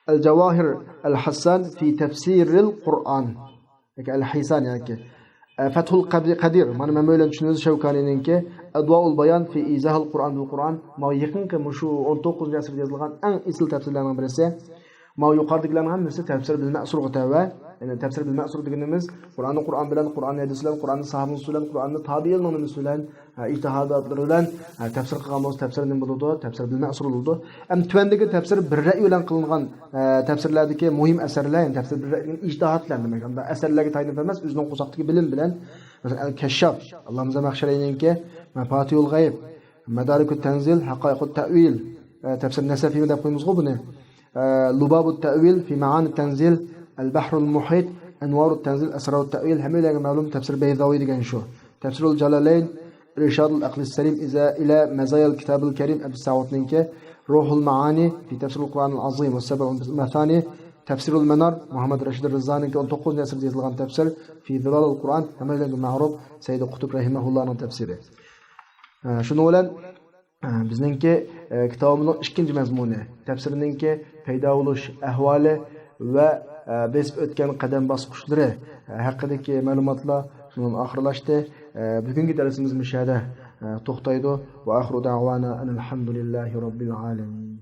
ئەل جاۋاھىر ئەل ھەسسان فى تەفسىرىل قۇرئان ياكى ئەل ھەسسان ياكى، ئە، فەتھۇل قەدى-، قەدىر، مانا مەن بىلەن چۈشىنىمىز شەۋكانىنىڭكى، ئەدۋائۇل بايان فى ئىزاھىل قۇرئان بىل قۇرئان، ماۋۇ يېقىنقى مۇشۇ ئون توققۇزىنچى ئەسىردە يېزىلغان ئەڭ ئېسىل تەپسىرلەرنىڭ بىرسى. ماۋۇ يۇقىرىدىكىلەرنىڭ ھەممىسى تەپسىر بىل مەسۇرغا تەۋە. يەنى تەپسىر بىل مەسۇر دېگىنىمىز قۇرئاننى قۇرئان بىلەن، قۇرئاننى ھەدىس بىلەن، قۇرئاننى ساھابىنىڭ سۈننىسى بىلەن، قۇرئاننى تابىئىننىڭ نېمىسى بىلەن، ھە، ئىجتىھاداتلىرى بىلەن، ھە، تەپسىر قىلغان بولسا، تەپسىر نېمە بولىدۇ؟ تەپسىر بىل مەسۇر بولىدۇ. ئەمدى تۆۋەندىكى تەپسىر بىر رەي بىلەن قىلىنغان، ھە، تەپسىرلەردىكى مۇھىم ئەسەرلەر، يەنى تەپسىر بىر رەي دېگەن ئىجتىھاد بىلەن دېمەك. ئەمدى ئەسەرلەرگە تايىنىپ ئەمەس، ئۆزىنىڭ قورساقتىكى بىلىم بىلەن. مەسىلەن، ئەل كەششاپ، ئاللامە زەمەخشەرىنىڭكى، مەفاتىھۇل غەيب، مەدارىكۇت تەنزىل، ھەقايىقۇت تەئۋىل، ھە، تەپسىر نەسەفىمۇ دەپ قويىمىزغۇ بۇنى. ئە، لۇبابۇت تەئۋىل فى مەئانىت تەنزىل، ئەل بەھرۇل مۇھىت، ئەنۋارۇت تەنزىل، ئەسرارۇت تەئۋىل، ھەممىلەرگە مەلۇم تەپسىر بەيزاۋى دېگەن شۇ. تەپسىرۇل جالالەين، ئىرشادۇل ئەقلىس سەلىم ئىزا-، ئىلە مەزايال كىتابىل كەرىم، ئەبۇ سەئۇدنىڭكى، روھۇل مەئانى فى تەفسىرىل قۇرئانىل ئازىم، ۋە سەبئۇل مەسانى، تەفسىرۇل مەنار، مۇھەممەد رەشىد رىزانىڭكى ئون توققۇزىنچى ئەسىردە يېزىلغان تەپسىر، فى زىلالىل قۇرئان، ھەممىلەرگە مەرۇپ سەييىد قۇتۇب رەھىمەھۇللانىڭ تەپسىرى. ئە، شۇنىڭ بىلەن، ئە، بىزنىڭكى، ئە، كىتابىمىزنىڭ ئىككىنچى مەزمۇنى، تەپسىرنىڭكى پەيدا بولۇش ئەھۋالى ۋە، ئە، بېسىپ ئۆتكەن قەدەم باسقۇچلىرى، ئە، ھەققىدىكى مەلۇماتلار شۇنىڭ بىلەن ئاخىرلاشتى. ئە، بۈگۈنكى دەرسىمىز مۇشۇ يەردە، ئە، توختايدۇ. ۋە ئاخىرۇ دەئۋانا ئەنىل ھەمدۇلىللاھى رەببىل ئالەمىن.